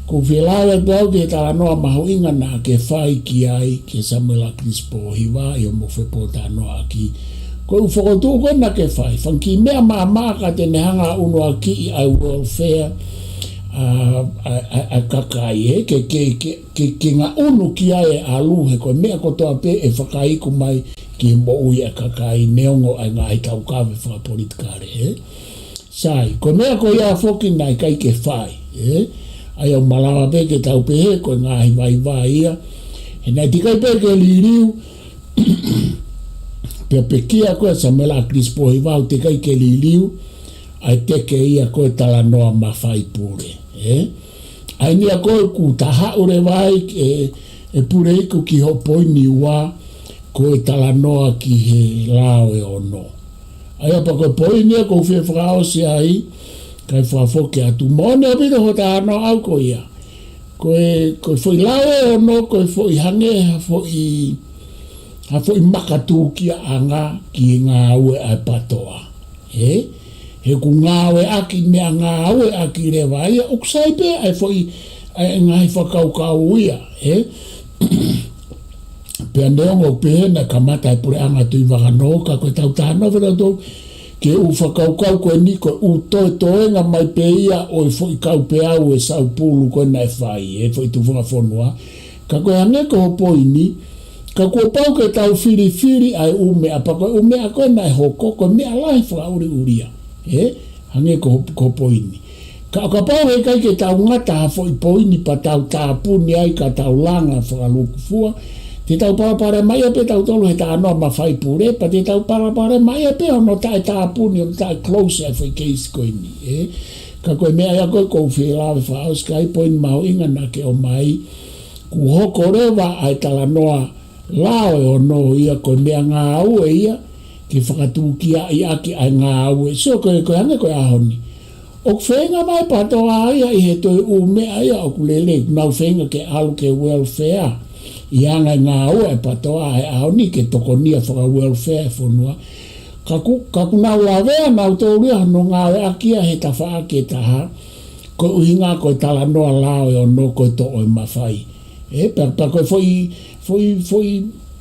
ʻoku ou fie lave atu au ki he talanoa mahuʻinga naʻa ke fai ki ai, kia Samuela ʻAkilisi Pōhiva, ʻi hoʻomo fepōtalanoaʻaki. Ko e ʻū fokotuʻu ko ē naʻa ke fai, fanga kiʻi meʻa maʻamaʻa ka te ne hanga ʻo unuakiʻi ʻa e welfare ʻa, ʻa, ʻa, ʻa e kakai, ē, ke, ke, ke, ke, ke ngaʻunu ki ai e ʻalu, he ko e meʻa kotoa pē ʻe fakaiku mai ki he moʻui ʻa e kakai neongo ʻa e ngaahi taukave fakapolitikale, ē. Sai, ko e meʻa ko ia foki naʻe ʻikai ke fai, ē. ʻA ia ʻoku malava pē ke tau pehē ko e ngaahi vaivai ia. He naʻe teʻeki ai pē ke liliu, pea pekia ko ē ʻa Samuela ʻAkilisi Pōhiva, ʻoku teʻeki ai ke liliu ʻa e teke ia ko ē talanoa mafai pule, ē? ʻA eni ia ko ē ʻoku ta haʻu leva ai, ē, ʻe Puleiku, ki hoʻo poini ua, ko e talanoa ki he lao ʻe ono. ʻA ia pea ko e poini ia ʻoku ou fie fakaʻosi ai, kae fakafoki atu. Moʻoni ʻaupito hoʻo talanoa ʻaʻau ko ia. Ko e, ko e foʻi lao ʻe ono, ko e foʻi hangē ha foʻi, ha foʻi makatūkiaʻanga ki he ngāue ʻa e PATOA. Ē? He ʻoku ngāueʻaki, meʻangāueʻaki leva ia, ʻoku sai pē ʻa e foʻi, ʻa e ngaahi fakakaukau ia, ē? Pea neongo pē naʻe kamata ʻa e puleʻanga Tuʻivakanō, ka ko ʻetau talanoa fetautolu ki he ʻū fakakaukau ko eni, ko e ʻū toetoenga mai pē ia ʻo e foʻi kau peau ʻe saupulu ko ē naʻe fai, ʻe foʻi tufunga fonua. Ka ko e hangē ko hoʻo poini, ka kuo pau ke tau filifili ʻa e ʻū meʻa, pea ko e ʻū meʻa ko ē naʻe hoko, ko e meʻa lahi fakaʻuliʻulia. Ē? Hangē ko hoʻo, ko hoʻo poini. Ka ʻo kapau heʻikai ke tau ngata ha foʻi poini pea tau tāpuni ai ka tau langa fakalūkufua, te tau palopalemaʻia pē tautolu he talanoa mafai pule, pea te tau palopalemaʻia pē hono taʻetāpuni, hono taʻe-close ʻa e foʻi keisi ko eni, ē? Ka ko e meʻa ia ko ē ʻoku ou fie lave fakaʻosi ki ai, poini mahuʻinga naʻa ke ʻomai, kuo hoko leva ʻa e talanoa lao ʻe ono ia, ko e meʻangāue ia ke fakatūkiaʻiʻaki ʻa e ngāue. So ko e, ko e hangē ko e ʻaho ni, ʻoku feinga mai PATOA ia ʻi he toe ʻū meʻa ia ʻoku lelei, nau feinga ke ʻalu ki he welfare, ʻi he anga e ngāue ʻa e PATOA he ʻaho ni ke tokonia faka-welfare e fonua. Ka ʻoku, ka ʻoku nau lavea nautolu ia hono ngāueʻaki ia he tafaʻaki ʻe taha, ko e ʻuhinga ko e talanoa lao ʻe ono ko e toʻo e mafai. Ē, pea, pea ko e foʻi, foʻi, foʻi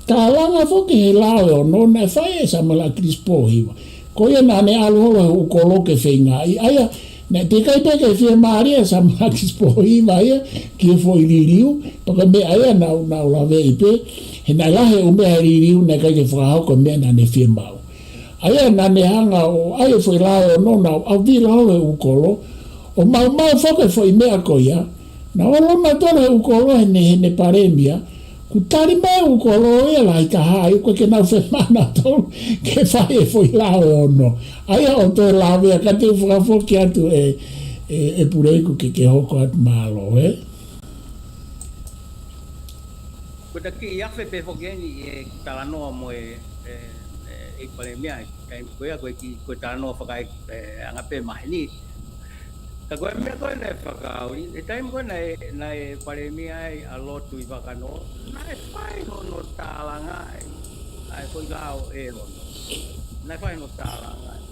tālanga foki he lao ʻe ono naʻe fai ʻe Samuela ʻAkilisi Pōhiva. Ko ia naʻa ne ʻalu holo he ʻū kolo ke feingaʻi. ʻA ia, naʻe teʻeki ai pē ke fiemālie ʻa Samuʻakisi Pōhiva ia ki he foʻi liliu, pea ko e meʻa ia naʻa ku, naʻa ku laveʻi pē, he naʻe lahi e ʻū meʻa he liliu naʻe ʻikai ke fakahoko e meʻa naʻa ne fiemaʻu. ʻA ia naʻa ne hanga ʻo ʻai e foʻi lao ʻe ono, naʻa ku ʻalu holo he ʻū kolo, ʻo maumau foki e foʻi meʻa ko ia, naʻa ku ʻalu holo naʻa tonu he ʻū kolo heʻene, heʻene palēmia, kuo tali mai e ʻū kolo ia lahi taha ai, ʻoku ʻikai ke nau fiemaʻu nautolu ke fai e foʻi lao ʻe ono. ʻA ia ʻoku toe lavea, ka te u fakafoki atu ē, ē, ē Puleiku ke, ke hoko atu, mālō, ē. Ko e kiʻi afe pē foki eni e talanoa mo e, e, e, e palēmia, ʻi he taimi ko ia ko e kiʻi, ko e talanoa fakaeangaʻi pē maheni. Ka ko e meʻa ko ē naʻe fakaoli, he taimi ko ē naʻe, naʻe palēmia ai ʻa Lord Tuʻivakanō, naʻe fai hono tālangaʻi ʻa e foʻi lao ʻe ono. Naʻe fai hono tālangaʻi.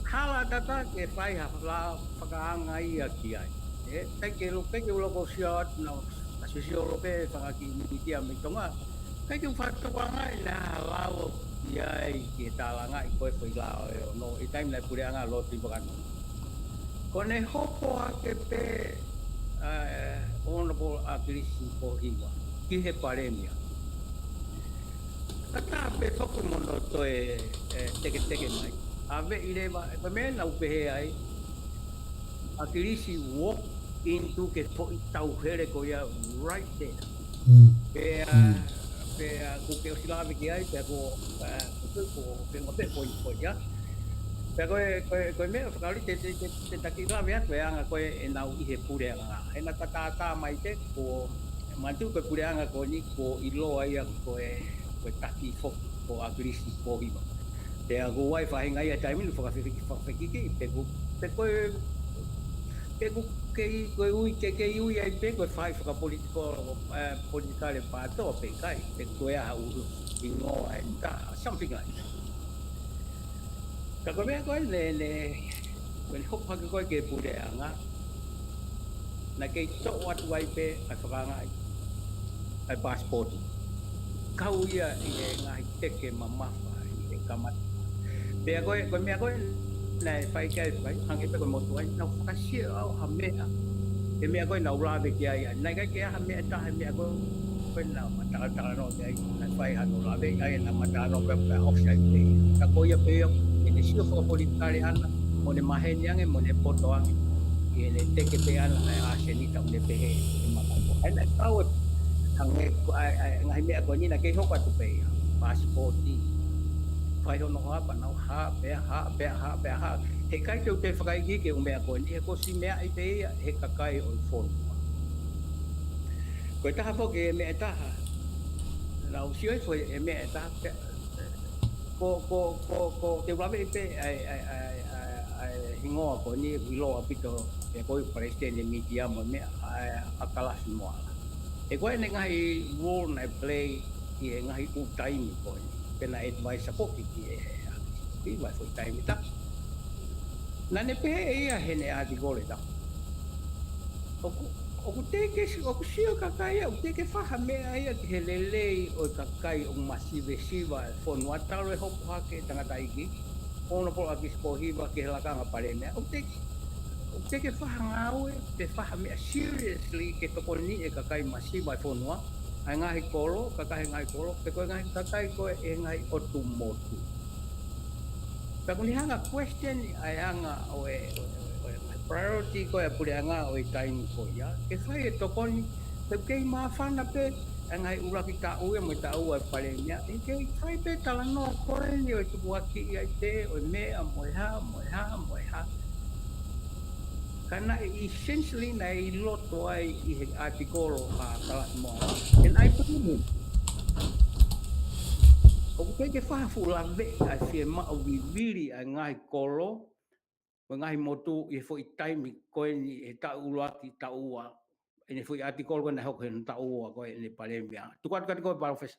Hala tata ke fai ha lao fakaanga ia ki ai. ʻE, ʻikai ke lo-, ʻikai ke u loko ʻo sio atu naʻa ku sio, sio holo pē he fanga kiʻi mītia mei Tonga. ʻIkai ke u fakatokangaʻi naʻe ʻi ai ha lao ʻi ai ki he tālangaʻi ko ē foʻi lao ʻe ono, ʻi he taimi naʻe puleʻanga ʻa Lord Tuʻivakanō. Ko ʻene hopo hake pē, ē, Honourable ʻAkilisi Pōhiva ki he palēmia. Ka tā pē foki mo hono toe, ē, teketeke mai. ʻAve ʻi leva, ē, ko e meʻa naʻa ku pehē ai, ʻAkilisi walk into ke foʻi tauhele ko ia right there. Mm. Pea, mm, pea kuo ke ʻosi lave ki ai, pea ko, ē, ko, ko, ko, pea ko, pea ko, ko ia. Pea ko e, ko e, ko e meʻa fakaoli te, te, te, te ta kiʻi lave atu e anga ko ē ʻenau ʻi he puleʻanga. He naʻa ta tātā mai pē ko, manatu ko e puleʻanga ko eni kuo ʻiloa ia ko e, ko e taki foki, ko ʻAkilisi Pōhiva. Pea ko e faʻahinga ia taimi ni fakafefeki-, fakafekiki, pe ko, pe ko e, pe ko e kei, ko e ui, ke kei ui ai pē ko e fai fakapolitikale, ē, politikale pātoa pe ʻikai, pe ko e hā e ʻū hingoa ʻe taha, something like that. Ka ko e meʻa ko ē ne, ne, ko ʻene hopo hake ko ē ki he puleʻanga, naʻe kei toʻo atu ai pē ʻa e fakaangaʻi ʻa e pasipoti. Kau ia ʻi he ngaahi teke mamafa ʻi he kamata. Pea ko e, ko e meʻa ko ē naʻe fai ki ai, fai, hangē pē ko e motuʻa ni, naʻa ku fakasio au ha meʻa. He meʻa ko ē naʻa ku lave ki ai, naʻe ʻikai ke ʻi ai ha meʻa ʻe taha, he meʻa ko ē ko ē naʻa ma talatalanoa ki ai, naʻe fai hano lave, ʻa ia naʻa ma talanoa pē pea ʻosi ai pē. Ka ko ia pē ia, ʻene sio fakapolitikale ʻana, mo ʻene maheni ange, mo ʻene poto ange, ʻi heʻene teke pē ʻana, ʻa e ʻasenita ʻoku ne pehē, ʻe mamafa. ʻA ia naʻe kau e, hangē ko, ʻa e, ʻa e, ngaahi meʻa ko eni naʻe kei hoko atu pē ia, pasipoti, fai hono hā pea nau hā, pea hā, pea hā, pea hā. He ʻikai te u toe fakaikiiki e ʻū meʻa ko eni, he kuo ʻosi meaʻi pē ia he kakai ʻo e fonua. Ko e taha foki e meʻa ʻe taha. Naʻa ku sio hifo he meʻa ʻe taha. Ko, ko, ko, ko, te u laveʻi pē ʻa e, ʻa e, ʻa e, ʻa e, ʻa e hingoa ko eni ʻoku ʻiloa ʻaupito, ʻe ko e palesiteni e mītia mo e meʻa, ʻa e, ʻa Kalafi Moala. He ko ʻene ngaahi role naʻe play ʻi he ngaahi ʻū taimi ko eni. Pea naʻe advisor foki ki he, ʻi he foʻi taimi tapu. Naʻa ne pehē ʻe ia heʻene ʻātikolo ʻe taha. ʻOku, ʻoku teʻeki ke si-, ʻoku sio e kakai ia, ʻoku teʻeki ke fai ha meʻa ia ki he lelei ʻo e kakai ʻoku masivesiva e fonua, talu e hopo hake e tangataʻeiki, Honourable ʻAkilisi Pōhiva ki he lakanga palēmia. ʻOku teʻeki, ʻoku teʻeki ke fai ha ngāue, pe fai ha meʻa seriously ke tokoniʻi e kakai masiva e fonua, ʻa e ngaahi kolo, kakai e ngaahi kolo, pe ko e ngaahi kakai ko ē ʻi he ngaahi ʻotu motu. Pea ʻoku ne hanga question ʻa e anga ʻo e, ʻo e, ʻo e, ʻo e priority ko ē ʻa e puleʻanga ʻo e taimi ko ia. Ke fai e tokoni, pe ʻoku kei māfana pē ʻa e ngaahi ʻuluaki taʻu ia mo e taʻu ua e palēmia. ʻE kei fai pē talanoa ko eni ʻo e tukuakiʻi ai pē ʻo e meʻa mo e hā, mo e hā, mo e hā. Ka naʻe essentially naʻe ʻi loto ai ʻi he ʻātikolo ʻa Kalafi Moala. And I believe him. ʻOku teʻeki ke fai ha fuʻu laveʻi ʻa e fiemaʻu vivili ʻa e ngaahi kolo, mo e ngaahi motu ʻi he foʻi taimi ko eni he taʻu ʻuluaki, taʻu ua, ʻene foʻi ʻātikolo ko ē naʻe hoko he taʻu ua ko ē ʻene palēmia. Tuku atu kiate koe, Palōfesa.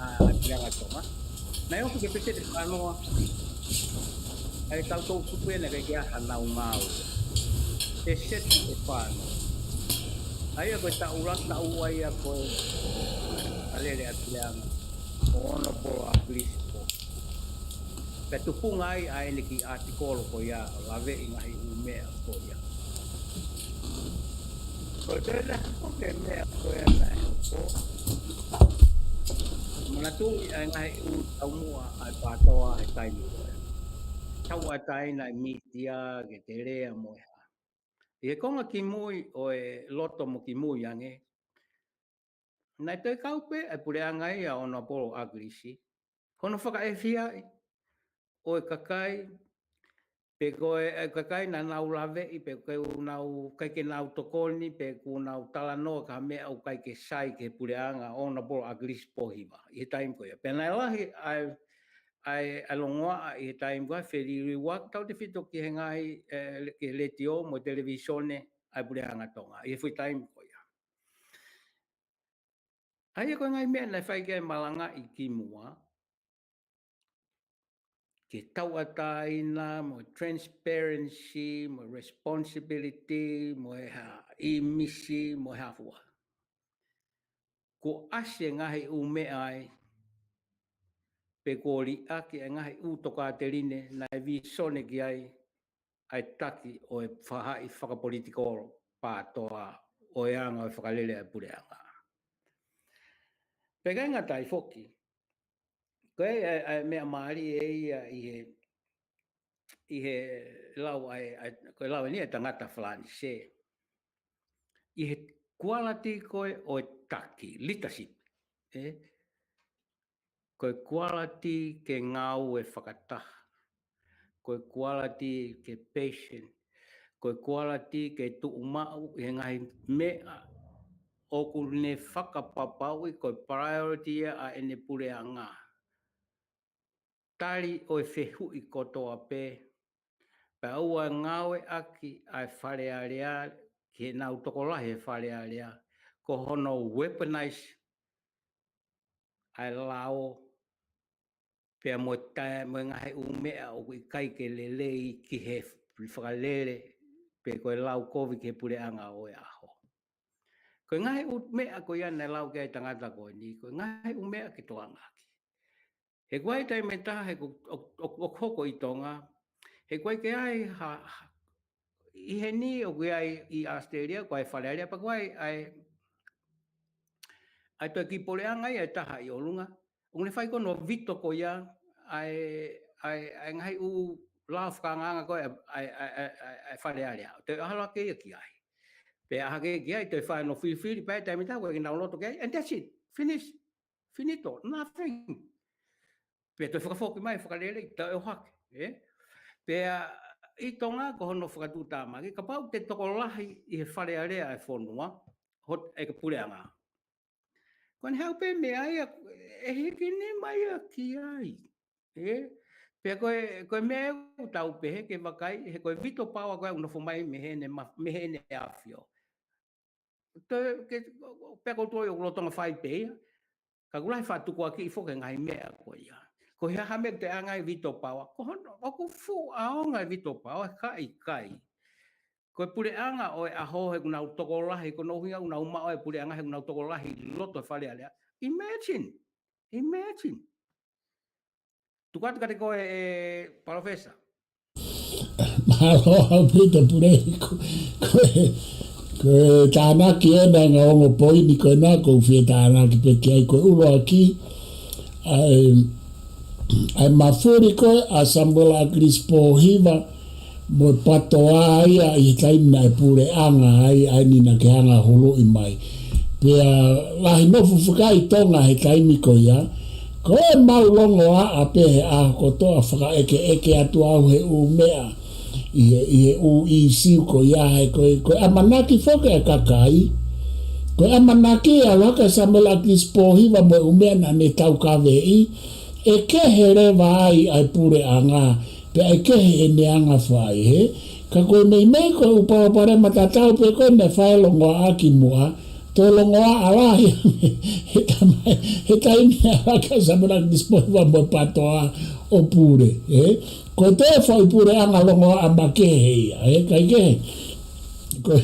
ʻa e Puleʻanga Tonga. Naʻe ʻosi ke peseti ʻe fāngofulu ʻa e kau toʻu tupu ʻe ʻikai ke ʻi ai hanau ngāue. Peseti ʻe fāngofulu. ʻA ia ko e taʻu la, taʻu ua ia ko e fakalele ʻa e Puleʻanga ʻo Honourable ʻAkilisi Pōhiva. Pea tupunga ai ʻa ʻene kiʻi ʻātikolo ko ia ʻo laveʻi e ngaahi ʻū meʻa ko ia. Ko e toe lahi ko e meʻa ko ia naʻe hoko. Manatuʻi ʻa e ngaahi ʻū taumuʻa ʻa e PATOA he taimi ko ia. Tauʻatāina e mītia ke te lea mo e hā. ʻI he konga kimui ʻo e loto mo kimui ange, naʻe toe kau pē ʻa e Puleʻanga ia ʻo Honourable ʻAkilisi, ko hono fakaʻefiaʻi ʻo e kakai, pe ko e, e kakai naʻa nau laveʻi, pe ko e ʻū nau ʻikai ke nau tokoni, pe ko ʻenau talanoa ki ha meʻa ʻoku ʻikai ke sai ki he Puleʻanga ʻo Honourable ʻAkilisi Pōhiva ʻi he taimi ko ia. Pea naʻe lahi ʻa e, ʻa e, ʻa e longoaʻa ʻi he taimi ko ia, feliliuaki tautefito ki he ngaahi, e, ki he letiō mo e televīsone ʻa e Puleʻanga Tonga ʻi he foʻi taimi ko ia. ʻA ia ko e ngaahi meʻa naʻe fai ki ai e malangaʻi kimuʻa, ke tauʻatāina, mo e transparency, mo e responsibility, mo e hā, ʻīmisi, mo e hā fua. Kuo ʻasi e ngaahi ʻū meʻa ai, pe kuo liʻaki e ngaahi ʻū tokāteline naʻe vīsone ki ai ʻa e taki ʻo e faʻahi fakapolitikolo PATOA ʻo e anga ʻo e fakalele ʻa e Puleʻanga. Pea ʻikai ngata ai foki, ko e, ʻa e, ʻa e meʻa mālie ia ʻi he, ʻi he lau ʻa e, ʻa e, ko e lau eni ʻa e tangata Falanisē. ʻI he quality ko ē ʻo e taki, leadership, ē? Ko e quality ke ngāue fakataha. Ko e quality ke patient. Ko e quality ke tuʻumaʻu ʻi he ngaahi meʻa ʻoku ne fakapapauʻi ko e priority ia ʻa ʻene Puleʻanga. Tali ʻo e fehuʻi kotoa pē, pea ʻoua ʻe ngāueʻaki ʻa e Fale Alea ki heʻenau tokolahi he Fale Alea, ko hono weaponize ʻa e lao, pea mo e tae, mo e ngaahi ʻū meʻa ʻoku ʻikai ke lelei ki he fakalele, pe ko e lau kovi ki he puleʻanga ʻo e ʻaho. Ko e ngaahi ʻū meʻa ko ia naʻe lau ki ai e tangata ko eni, ko e ngaahi ʻū meʻa ke tokangaʻaki. He ʻoku ʻi ai e taimi ʻe taha, he ʻoku, ʻoku, ʻoku, ʻoku hoko ʻi Tonga, he ʻoku ʻikai ke ʻi ai ha, ha, ʻi heni ʻoku ʻi ai ʻi ʻAositelēlia, ko e Fale Alea, pea ʻoku ʻi ai ʻa e, ʻa e toe kiʻi puleʻanga ia ʻe taha ʻi ʻolunga, ʻoku ne fai ko hono veto ko ia ʻa e, ʻa e, ʻa e ngaahi ʻū lao fakaangaanga ko ē ʻa e, ʻa e, ʻa e, ʻa e, ʻa e Fale Alea. Toe ʻalu hake ia ki ai. Pea ʻalu hake ki ai, toe fai hono filifili, pea ʻi ai e taimi ʻe taha, ʻoku ʻikai ke nau loto ki ai, and that's it. Finish. Finito. Nothing. Pea toe fakafoki mai, fakalele, toe ʻohake, ē? Pea ʻi Tonga ko hono fakatuʻutāmaki, kapau te tokolahi ʻi he Fale Alea ʻa e fonua, hot-, ʻa e puleʻanga, ko ʻene haʻu pē meʻa ia, ʻe hiki nima ia ki ai, ē? Pea ko e, ko e meʻa ʻoku tau pehē ke vakai, he ko e veto power ko ē ʻoku nofo mai mei heʻene ma-, mei heʻene ʻAfio. Toe, ke, pea ko e toe ʻoku lolotonga fai pē ia. Ka ʻoku lahi faʻa tukuakiʻi foki e ngaahi meʻa ko ia. Ko e hā ha meʻa ʻoku te ʻai ai e veto power? Ko hono, ʻoku fuʻu ʻaonga e veto power, ka ʻikai. Ko e puleʻanga ʻo e ʻaho he ʻoku nau tokolahi, ko hono ʻuhinga ʻoku nau maʻu e puleʻanga he ʻoku nau tokolahi ʻi loto Fale Alea. Imagine, imagine. Tuku atu kiate koe, ē, Palōfesa. Mālō ʻaupito Pule, ko, ko e, ko e tānaki ena e ngaahi ongo poini ko ena ʻoku ou fie tānaki pē ki ai. Ko e ʻuluaki, ʻa e, ʻa e mafuli ko ē ʻa Samuela ʻAkilisi Pōhiva mo e PATOA ia ʻi he taimi naʻe puleʻanga ai, ʻa eni naʻa ke hanga ʻo huluʻi mai. Pea lahi nofo fakaʻi Tonga he taimi ko ia, ko ʻemau longoaʻa pē he ʻaho kotoa, fakaʻekeʻeke atu au he ʻū meʻa, ʻi he, ʻi he ʻū ʻīsiu ko ia, he ko e, ko e ʻamanaki foki ʻa e kakai, ko e ʻamanaki ʻe ʻalu hake ʻa Samuela ʻAkilisi Pōhiva mo e ʻū meʻa naʻa ne taukaveʻi, ʻe kehe leva ai ʻa e puleʻanga, pea ʻe kehe ʻene anga fai, ē? Ka ko e meimei ko e ʻū palopalema tatau pē ko ē naʻe fai e longoaʻa kimuʻa, toe longoaʻa lahi he taimi, he taimi naʻe ʻalu hake ʻa Samuela ʻAkilisi Pōhiva mo e PATOA ʻo pule, ē? Ko e toe foʻi puleʻanga longoaʻa makehe ia, ē? Kaikehe, ko e,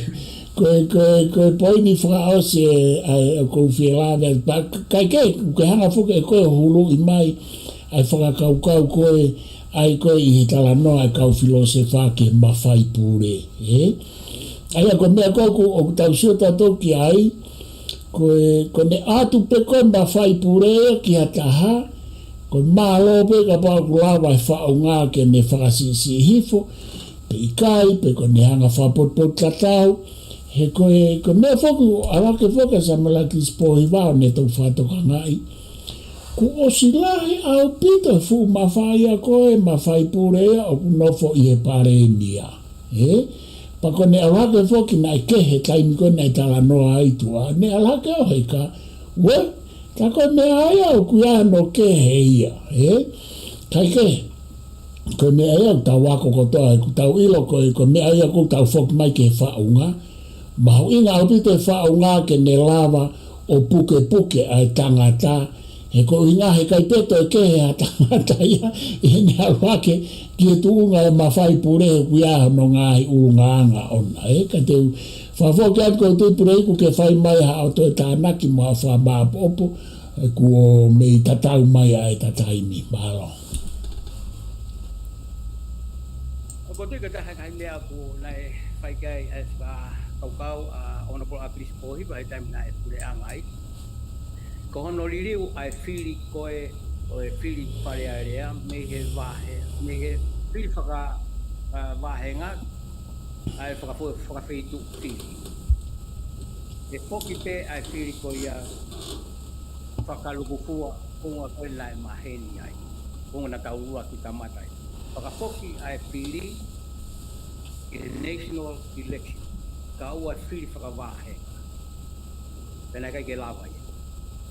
ko e, ko e, ko e poini fakaʻosi ē, ʻa e, ʻoku ou fie lave, pea kaikehe, ʻoku ke hanga foki ʻe koe ʻo huluʻi mai ʻa e fakakaukau ko ē, ʻa ia ko ē ʻi he talanoa ʻa e kau filōsefa ki he mafai pule, ē? ʻA ia ko e meʻa ko ē ʻoku, ʻoku tau sio tautolu ki ai, ko e, ko ʻene ʻatu pē ko ē mafai pule ia ki ha taha, ko e mālō pē kapau ʻoku lava e faʻunga ke ne fakasiʻisiʻi hifo, pe ʻikai, pe ko ʻene hanga fakapotopoto tatau, he ko e, ko e meʻa foki, ʻalu hake foki ʻa Samuela ʻAkilisi Pōhiva ʻo ne toki fakatokangaʻi, kuo ʻosi lahi ʻaupito e fuʻu mafai ia ko ē, mafai pule ia ʻoku nofo ʻi he palēmia, ē? Pea ko ʻene ʻalu hake foki naʻe kehe he taimi ko ē naʻe talanoa ai tuʻa, ne ʻalu hake ʻo heka, uē, tā ko e meʻa ia ʻoku ʻi ai hono kehe ia, ē? Kaikehe, ko e meʻa ia ʻoku tau ako kotoa, ʻoku tau ʻilo ko e, ko e meʻa ia ʻoku tau foki mai ki he faʻunga. Mahuʻinga ʻaupito e faʻunga ke ne lava ʻo pukepuke ʻa e tangata. He ko e ʻuhinga he ʻikai pē toe kehe ha tangata ia ʻi heʻene ʻalu hake ki he tuʻunga ʻo e mafai pule he ʻoku ʻi ai hono ngaahi ʻulungaanga ʻona, ē? Ka te u fakafoki atu, ko e tui Pule ʻoku ke fai mai haʻo toe tānaki mo haʻo fakamāʻopoʻopo, ē, kuo mei tatau mai ʻa e taimi. Mālō. ʻOku ou tui ko e taha e ngaahi meʻa ʻoku nau fai ki ai e fakakaukau ʻa Honourable ʻAkilisi Pōhiva he taimi naʻe puleʻanga ai, ko hono liliu ʻa e fili ko ē ʻo e fili Fale Alea mei he vahe, mei he fili faka-, ʻa, vāhenga, ʻa e fakafo-, fakafeituʻu fili. ʻE foki pē ʻa e fili ko ia fakalūkufua, ko e ʻuhinga ko ē naʻe maheni ai, ko e ʻuhinga naʻa tau ʻuluaki kamata ai. Fakafoki ʻa e fili ʻi he national election, kae ʻoua ʻe fili fakavāhenga. Pea naʻe ʻikai ke lava ia.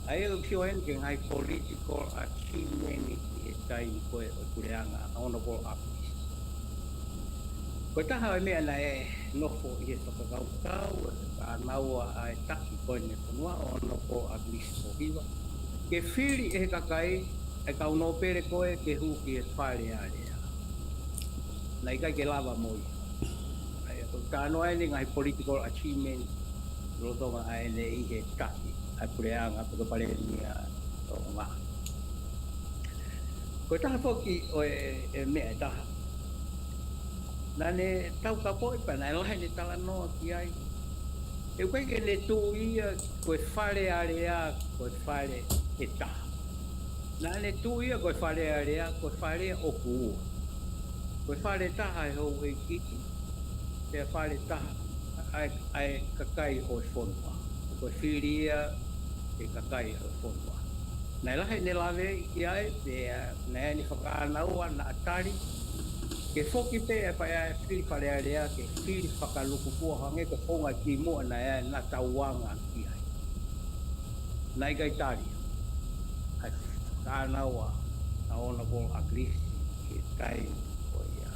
ʻA ia ʻoku sio heni ki he ngaahi political achievement ʻi he taimi ko ē ʻo e puleʻanga ʻa Honourable ʻAkilisi. Ko e taha e meʻa naʻe nofo ʻi he fakakaukau ʻa e kānau ʻa e taki ko eni fonua ʻo Honourable ʻAkilisi Pōhiva, ke fili ʻe he kakai ʻa e kau nōpele ko ē ke hū ki he Fale Alea. Naʻe ʻikai ke lava mo ia. ʻA ia ko e talanoa eni ngaahi political achievement lolotonga ʻa ʻene ʻi he taki ʻa e puleʻanga pe ko e palēmia ʻo Tonga. Ko e taha foki ʻo e, e meʻa ʻe taha naʻa ne taukapoʻi pea naʻe lahi ʻene talanoa ki ai. He ʻoku ʻikai ke ne tuʻu ia ko e Fale Alea ko e fale ʻe taha. Naʻa ne tuʻu ia ko e Fale Alea ko e fale ʻoku ua. Ko e fale ʻe taha ʻe he houʻeiki, pea fale ʻe taha ʻa e, ʻa e kakai ʻo e fonua. Ko e fili ia ʻe he kakai ʻo e fonua. Naʻe lahi ʻene lave ki ai, pea naʻe ʻi ai ʻene fakaʻānaua naʻa tali ke foki pē ʻa e paʻia ʻa e fili Fale Alea ke fili fakalukupua hangē ko e founga kimuʻa naʻe ʻi ai ʻena tauanga ki ai. Naʻe ʻikai tali ʻa e fakaʻānaua ʻa Honourable ʻAkilisi ʻi he taimi ko ia.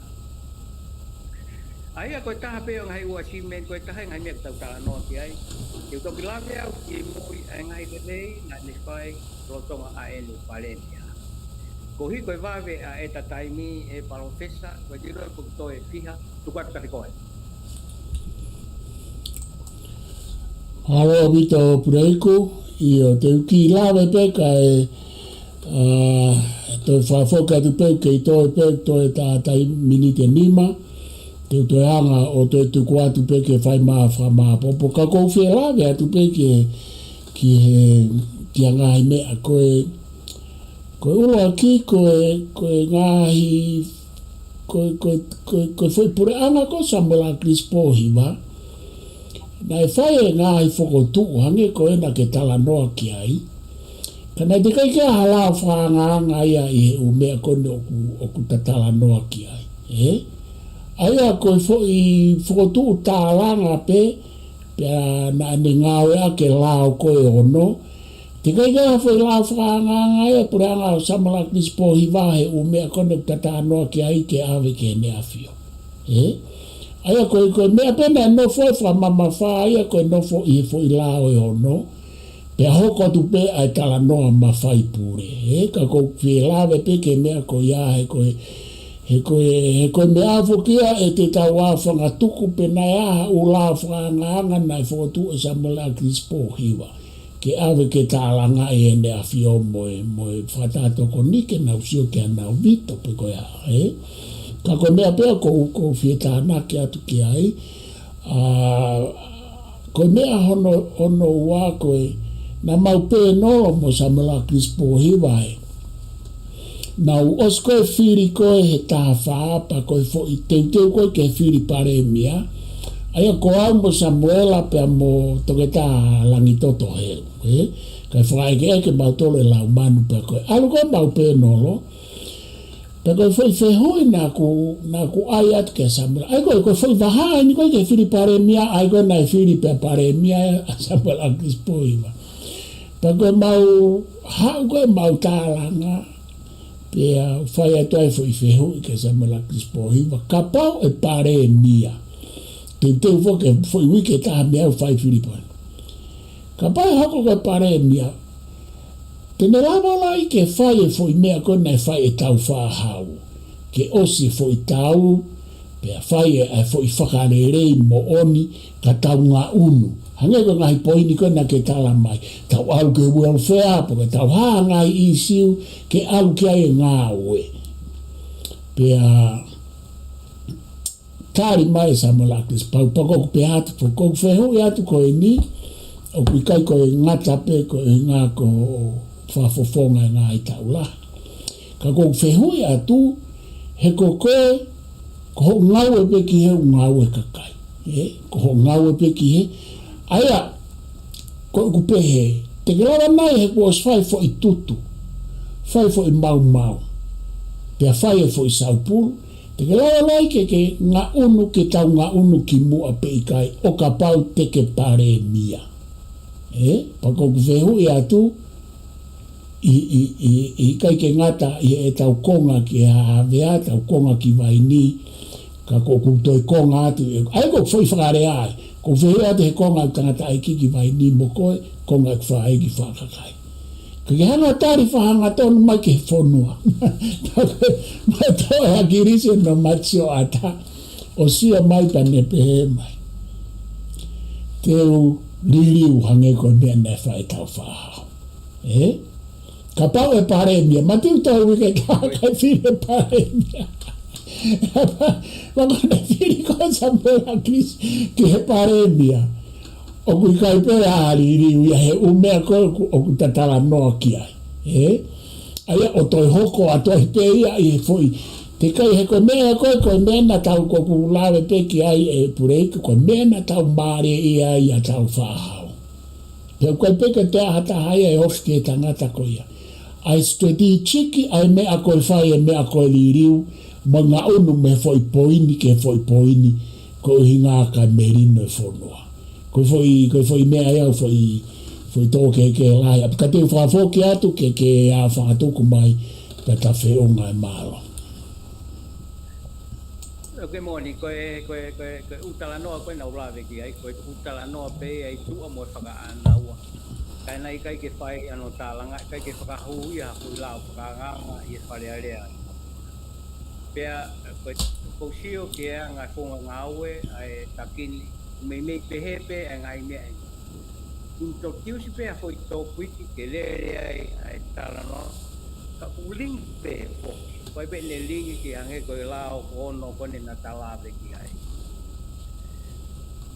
ʻA ia ko e taha pē ʻo e ngaahi ua achievement, ko e taha e ngaahi meʻa ke tau talanoa ki ai. Te u toki lave au ki he moʻui ʻa e ngaahi lelei naʻa ne fai lolotonga ʻa ʻene palēmia. Koeʻuhi ko e vave ʻa ʻeta taimi, ʻe Palōfesa, ko e tiro ʻe pukutoi ʻe fiha, tuku atu kiate koe. Mālō ʻaupito Puleiku, ʻio, te u kiʻi lave pē kae, ʻa, toe fakafoki atu pē, kei toe pē, toe tā tai miniti ʻe nima, te u toe hanga ʻo toe tuku atu pē ke fai mai ha fakamāʻopoʻopo, ka ʻoku ou fie lave atu pē ki he, ki he, ki he ngaahi meʻa ko ē, ko e ʻuluaki ko e, ko e ngaahi, ko e, ko e, ko e, ko e foʻi puleʻanga ko Samuela ʻAkilisi Pōhiva, naʻe fai e ngaahi fokotuʻu hangē ko ena ke talanoa ki ai. Ka naʻe teʻeki ai ke ʻi ai ha lao fakaangaanga ia ʻi he ʻū meʻa ko eni ʻoku, ʻoku ta talanoa ki ai. Ē? ʻA ia ko e foʻi fokotuʻu tālanga pē, pea naʻa ne ngāueʻaki e lao ko ē ʻe ono. Teʻeki ai ke ʻi ai ha foʻi lao fakaangaanga ia ʻa e puleʻanga ʻo Samuela ʻAkilisi Pōhiva he ʻū meʻa ko eni ʻoku ta talanoa ki ai ke ʻave ki heʻene ʻafio. Ē? ʻA ia ko e, ko e meʻa pē naʻe nofo ai fakamamafa ia ko e nofo ʻi he foʻi lao ʻe ono. Pea hoko atu pē ʻa e talanoa mafai pule. Ē? Ka ʻoku ou fie lave pē ki he meʻa ko ia he ko e, he ko e, he ko e meʻa foki ia ʻe te tau ʻā fangatuku pe naʻe ʻi ai ha ʻū lao fakaangaanga naʻe fokotuʻu ʻe Samuela ʻAkilisi Pōhiva ke ʻave ke tālangaʻi ʻene ʻafio mo e, mo e fakatātokoni ke nau sio ki haʻanau veto pe ko e hā, ē? Ka ko e meʻa pē ia ʻoku ou, ʻoku ou fie tānaki atu ki ai, ʻa, ko e meʻa hono, hono ua ko e, naʻa mau pēnolo mo Samuela ʻAkilisi Pōhiva ē. Naʻa ku ʻosi ko e fili ko ē he taha fā pea ko e foʻi teuteu ko ē ke fili palēmia. ʻA ia ko au mo Samuela pea mo Toketā Langitoto Helu, ē? Kae fakaʻekeʻeke mautolu ʻe Laumanu pea ko e ʻalu ko ē mau pēnolo. Pea ko e foʻi fehuʻi naʻa ku, naʻa ku ʻai atu kia Samuela. ʻA ia ko e, ko e foʻi vahaʻa eni ko ē ke fili palēmia, ʻa ia ko ē naʻe fili pē palēmia ʻa Samuela ʻAkilisi Pōhiva. Pea ko e mau, haʻu ko ē mau tālanga, pea fai atu ai e foʻi fehuʻi kia Samuela ʻAkilisi Pōhiva, kapau ʻe palēmia. Teuteu foki e foʻi uike ʻe taha mei ai ʻoku fai fili palēmia. Kapau ʻe hoko ko e palēmia, te ne lava lahi ke fai e foʻi meʻa ko ē naʻe fai ʻe Tāufaʻāhau. Ke ʻosi e foʻi tau, pea fai e, e foʻi fakalelei moʻoni, ka tau ngaʻunu. Hangē ko e ngaahi poini ko ē naʻa ke tala mai. Tau ʻalu ki he welfare, pe ko e tau hā ha ngaahi ʻīsiu, ke ʻalu ki ai e ngāue. Pea tali mai ʻe Samuela ʻAkilisi Pōhiva, pea ʻoku ou pehē atu, ʻoku ou fehuʻi atu ko eni, ʻoku ʻikai ko e ngata pē ko e ngaahi ko e fakafofonga e ngaahi taʻu lahi. Ka ʻoku ou fehuʻi atu, he ko koe, ko hoʻo ngāue pē ki he ʻū ngāue kakai. Ē, ko hoʻo ngāue pē ki he. ʻA ia, ko ʻeku pehē, te ke lava nai he kuo ʻosi fai foʻi tutu, fai foʻi maumau, pea fai e foʻi saupulu, te ke lava nai ke ke ngaʻunu ke tau ngaʻunu kimuʻa pe ʻikai ʻo kapau te ke palēmia. Ē, pea ʻoku ou fehuʻi atu, ʻi, ʻi, ʻi, ʻikai ke ngata ʻi heʻetau konga ki Havea, tau konga ki Vainī, Ka ko ʻeku toe konga atu, ʻa ia ko e foʻi fakalea ia. Ko e fehuʻi atu he konga ʻeku tangataʻeiki ki Vainī mo koe, konga ʻeku faʻē ki Faʻakakai. Ka ke hanga tali fakahangatonu mai ki he fonua. Mo e toe ʻa Kilisi ʻo ne ʻomai sioʻata. ʻO sio mai pea ne pehē mai. Te u liliu hangē ko e meʻa naʻe fai ʻe Tāufaʻāhau. Ē? Kapau ʻe palēmia, ma te u toe uike ka kai fili palēmia. Ma ko ne fili ko Samuela Kilisi ki he palēmia. ʻOku ʻikai pē ʻa liliu ia he ʻū meʻa ko ē ʻoku, ʻoku ta talanoa ki ai. Ē? ʻA ia ʻo toe hoko atu ai pē ia ʻi he foʻi. Teʻeki ai he ko e meʻa ko ē, ko e meʻa naʻa tau ko ʻeku lave pē ki ai ē Puleiku, ko e meʻa naʻa tau mālieʻia ai ʻa Tāufaʻāhau. Pea ʻoku ʻikai pē ke toe ʻi ai ha taha ia ʻe ofi ki he tangata ko ia. ʻA e strategic, ʻa e meʻa ko e fai, ʻa e meʻa ko e liliu, mo ngaʻunu mei he foʻi poini ki he foʻi poini, ko e ʻuhinga ka melino e fonua. Ko e foʻi, ko e foʻi meʻa ia, foʻi, foʻi tō kehekehe lahi. ʻA ia ka te u fakafoki atu ke, ke ʻa fakatuku mai, pea ta feʻunga e mālō. ʻOku moʻoni, ko e, ko e, ko e, ko e ʻū talanoa ko ē naʻa ku lave ki ai, ko e ʻū talanoa pē ia ʻi tuʻa mo e fakaʻānaua. Ka naʻe ʻikai ke fai hano tālanga, ʻikai ke fakahū ia ha foʻi lao fakaangaanga ʻi he Fale Alea. Pea, ko e, ʻoku ou sio ki he anga e founga ngāue ʻa e taki ni, meimei pehē pē ʻa e ngaahi meʻa ʻi. Introduce pē ha foʻi tōpiki ke lele ai ʻa e talanoa, ka ʻoku link pē foki. ʻOku ʻikai pē ne link ki he hangē ko e lao ko hono ko ē naʻa ta lave ki ai.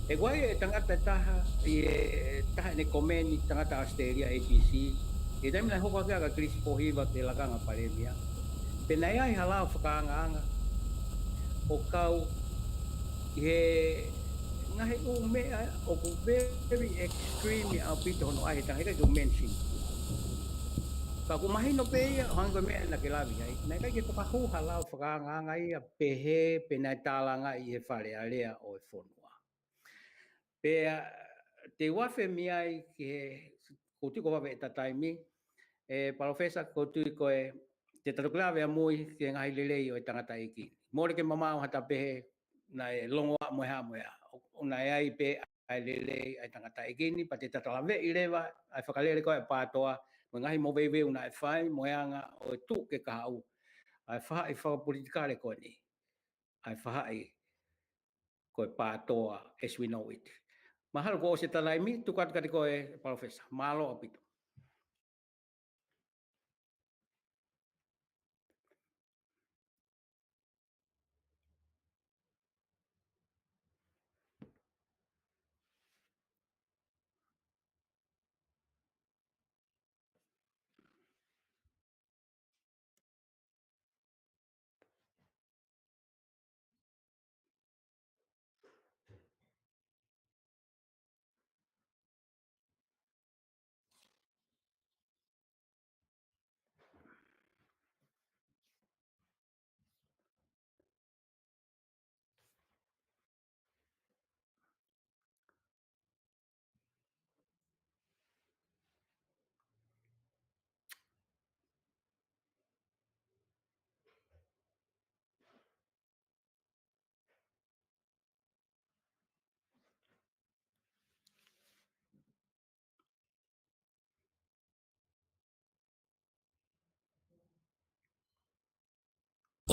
He ko e tangata ʻe taha, ʻi he taha ʻene komeni, tangata Australia, A B C, ʻi he taimi naʻe hoko hake ai ʻa Kilisi Pōhiva ki he lakanga palēmia. Pea naʻe ʻi ai ha lao fakaangaanga ʻo kau ʻi he ngaahi ʻū meʻa ʻoku very extreme ʻaupito hono ʻai he tangata ke u mention. Ka ʻoku mahino pē ia, ʻo hangē ko e meʻa naʻa ke lave ai. Naʻe ʻikai ke fakahū ha lao fakaangaanga ia pehē, pe naʻe tālanga ʻi he Fale Alea ʻo e fonua. Pea, te u afe mei ai ki he, ʻoku ou tui ko e vave ʻeta taimi, ē, Palōfesa, ʻoku ou tui ko e, te ta toki lave ʻamui ki he ngaahi lelei ʻo e tangataʻeiki. Mole ke mamaʻo ha ta pehē, naʻe longoaʻa mo e hā mo e hā. ʻO, ʻo naʻe ʻi ai pē ʻa e lelei ʻa e tangataʻeiki ni, pea te ta talaveʻi leva ʻa e fakalele ko ē ʻa e PATOA, mo e ngaahi moveiveiu naʻe fai, mo e anga ʻo e tuʻu ki he kahaʻu ʻa e faʻahi fakapolitikale ko eni. ʻA e faʻahi ko e PATOA as we know it. Mahalo kuo ʻosi ʻeta taimi, tuku atu kiate koe Palōfesa. Mālō ʻaupito.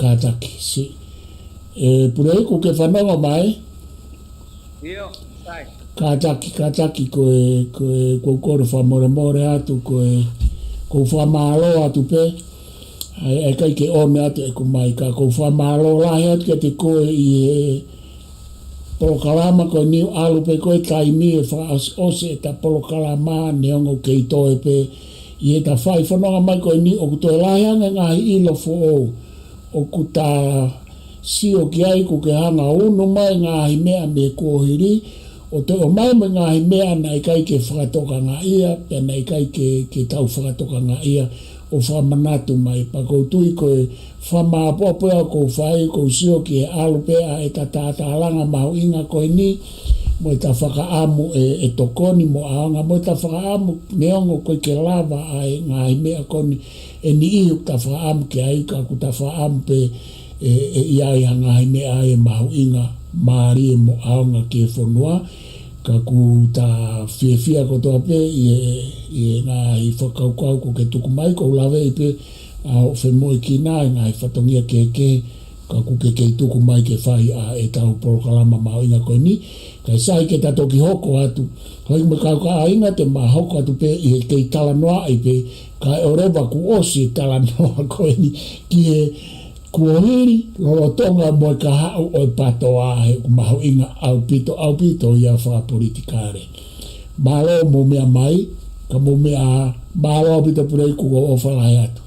Kātaki, si. ʻE, Puleiku ke fanongo mai. ʻIo, sai. Kātaki, kātaki ko e, ko e, ko e kole fakamolemole atu, ko e, ʻoku ou fakamālō atu pē. ʻA ia, ʻe ʻikai ke ʻomi atu ʻeku maika, ʻoku ou fakamālō lahi atu kiate koe ʻi he polokalama ko eni, ʻalu pē ko e taimi ʻe fakaʻosiʻosi ʻeta polokalama, neongo kei toe pē ʻi heʻeta fai fononga mai ko eni, ʻoku toe lahi ange ngaahi ʻilo foʻou ʻoku ta sio ki ai, ʻoku ke hanga ʻo unu mai ngaahi meʻa mei he kuohili, ʻo toe ʻomai mo e ngaahi meʻa naʻe ʻikai ke fakatokangaʻia, pea naʻe ʻikai ke, ke tau fakatokangaʻia, ʻo fakamanatu mai. Pea ʻoku ou tui ko e fakamāʻopoʻopo ia ʻoku ou fai, ʻoku ou sio ki he ʻalu pē ʻa ʻeta tātālanga mahuʻinga ko eni, mo ʻeta fakaʻamu ʻe, ʻe tokoni mo ʻaonga, mo ʻeta fakaʻamu, neongo ʻoku ʻikai ke lava ʻa e ngaahi meʻa ko eni, ʻe niʻihi ʻoku ta fakaʻamu ki ai, ka ʻoku ta fakaʻamu pē ʻe, ʻe ʻi ai ha ngaahi meʻa ʻe mahuʻinga mālie mo ʻaonga ki he fonua, ka ʻoku ta fiefia kotoa pē ʻi he, ʻi he ngaahi fakakaukau kuo ke tuku mai, ʻoku ou laveʻi pē ʻa hoʻo femoʻuekina ʻa e ngaahi fatongia kehekehe, ka ʻoku ke kei tuku mai ke fai ʻa ʻetau polokalama mahuʻinga ko eni. Kae sai ke ta toki hoko atu. Hoi mo e kau kāinga, te ma hoko atu pē ʻi he kei talanoaʻi pē, kae ʻoua leva kuo ʻosi e talanoa ko eni ki he kuohili lolotonga mo e kahaʻu ʻo e PTOA, he ʻoku mahuʻinga ʻaupito, ʻaupito ia fakapolitikale. Mālō hoʻomou meʻa mai, ka mou meʻa, mālō ʻaupito Puleiku, ʻoku ou ʻofa lahi atu.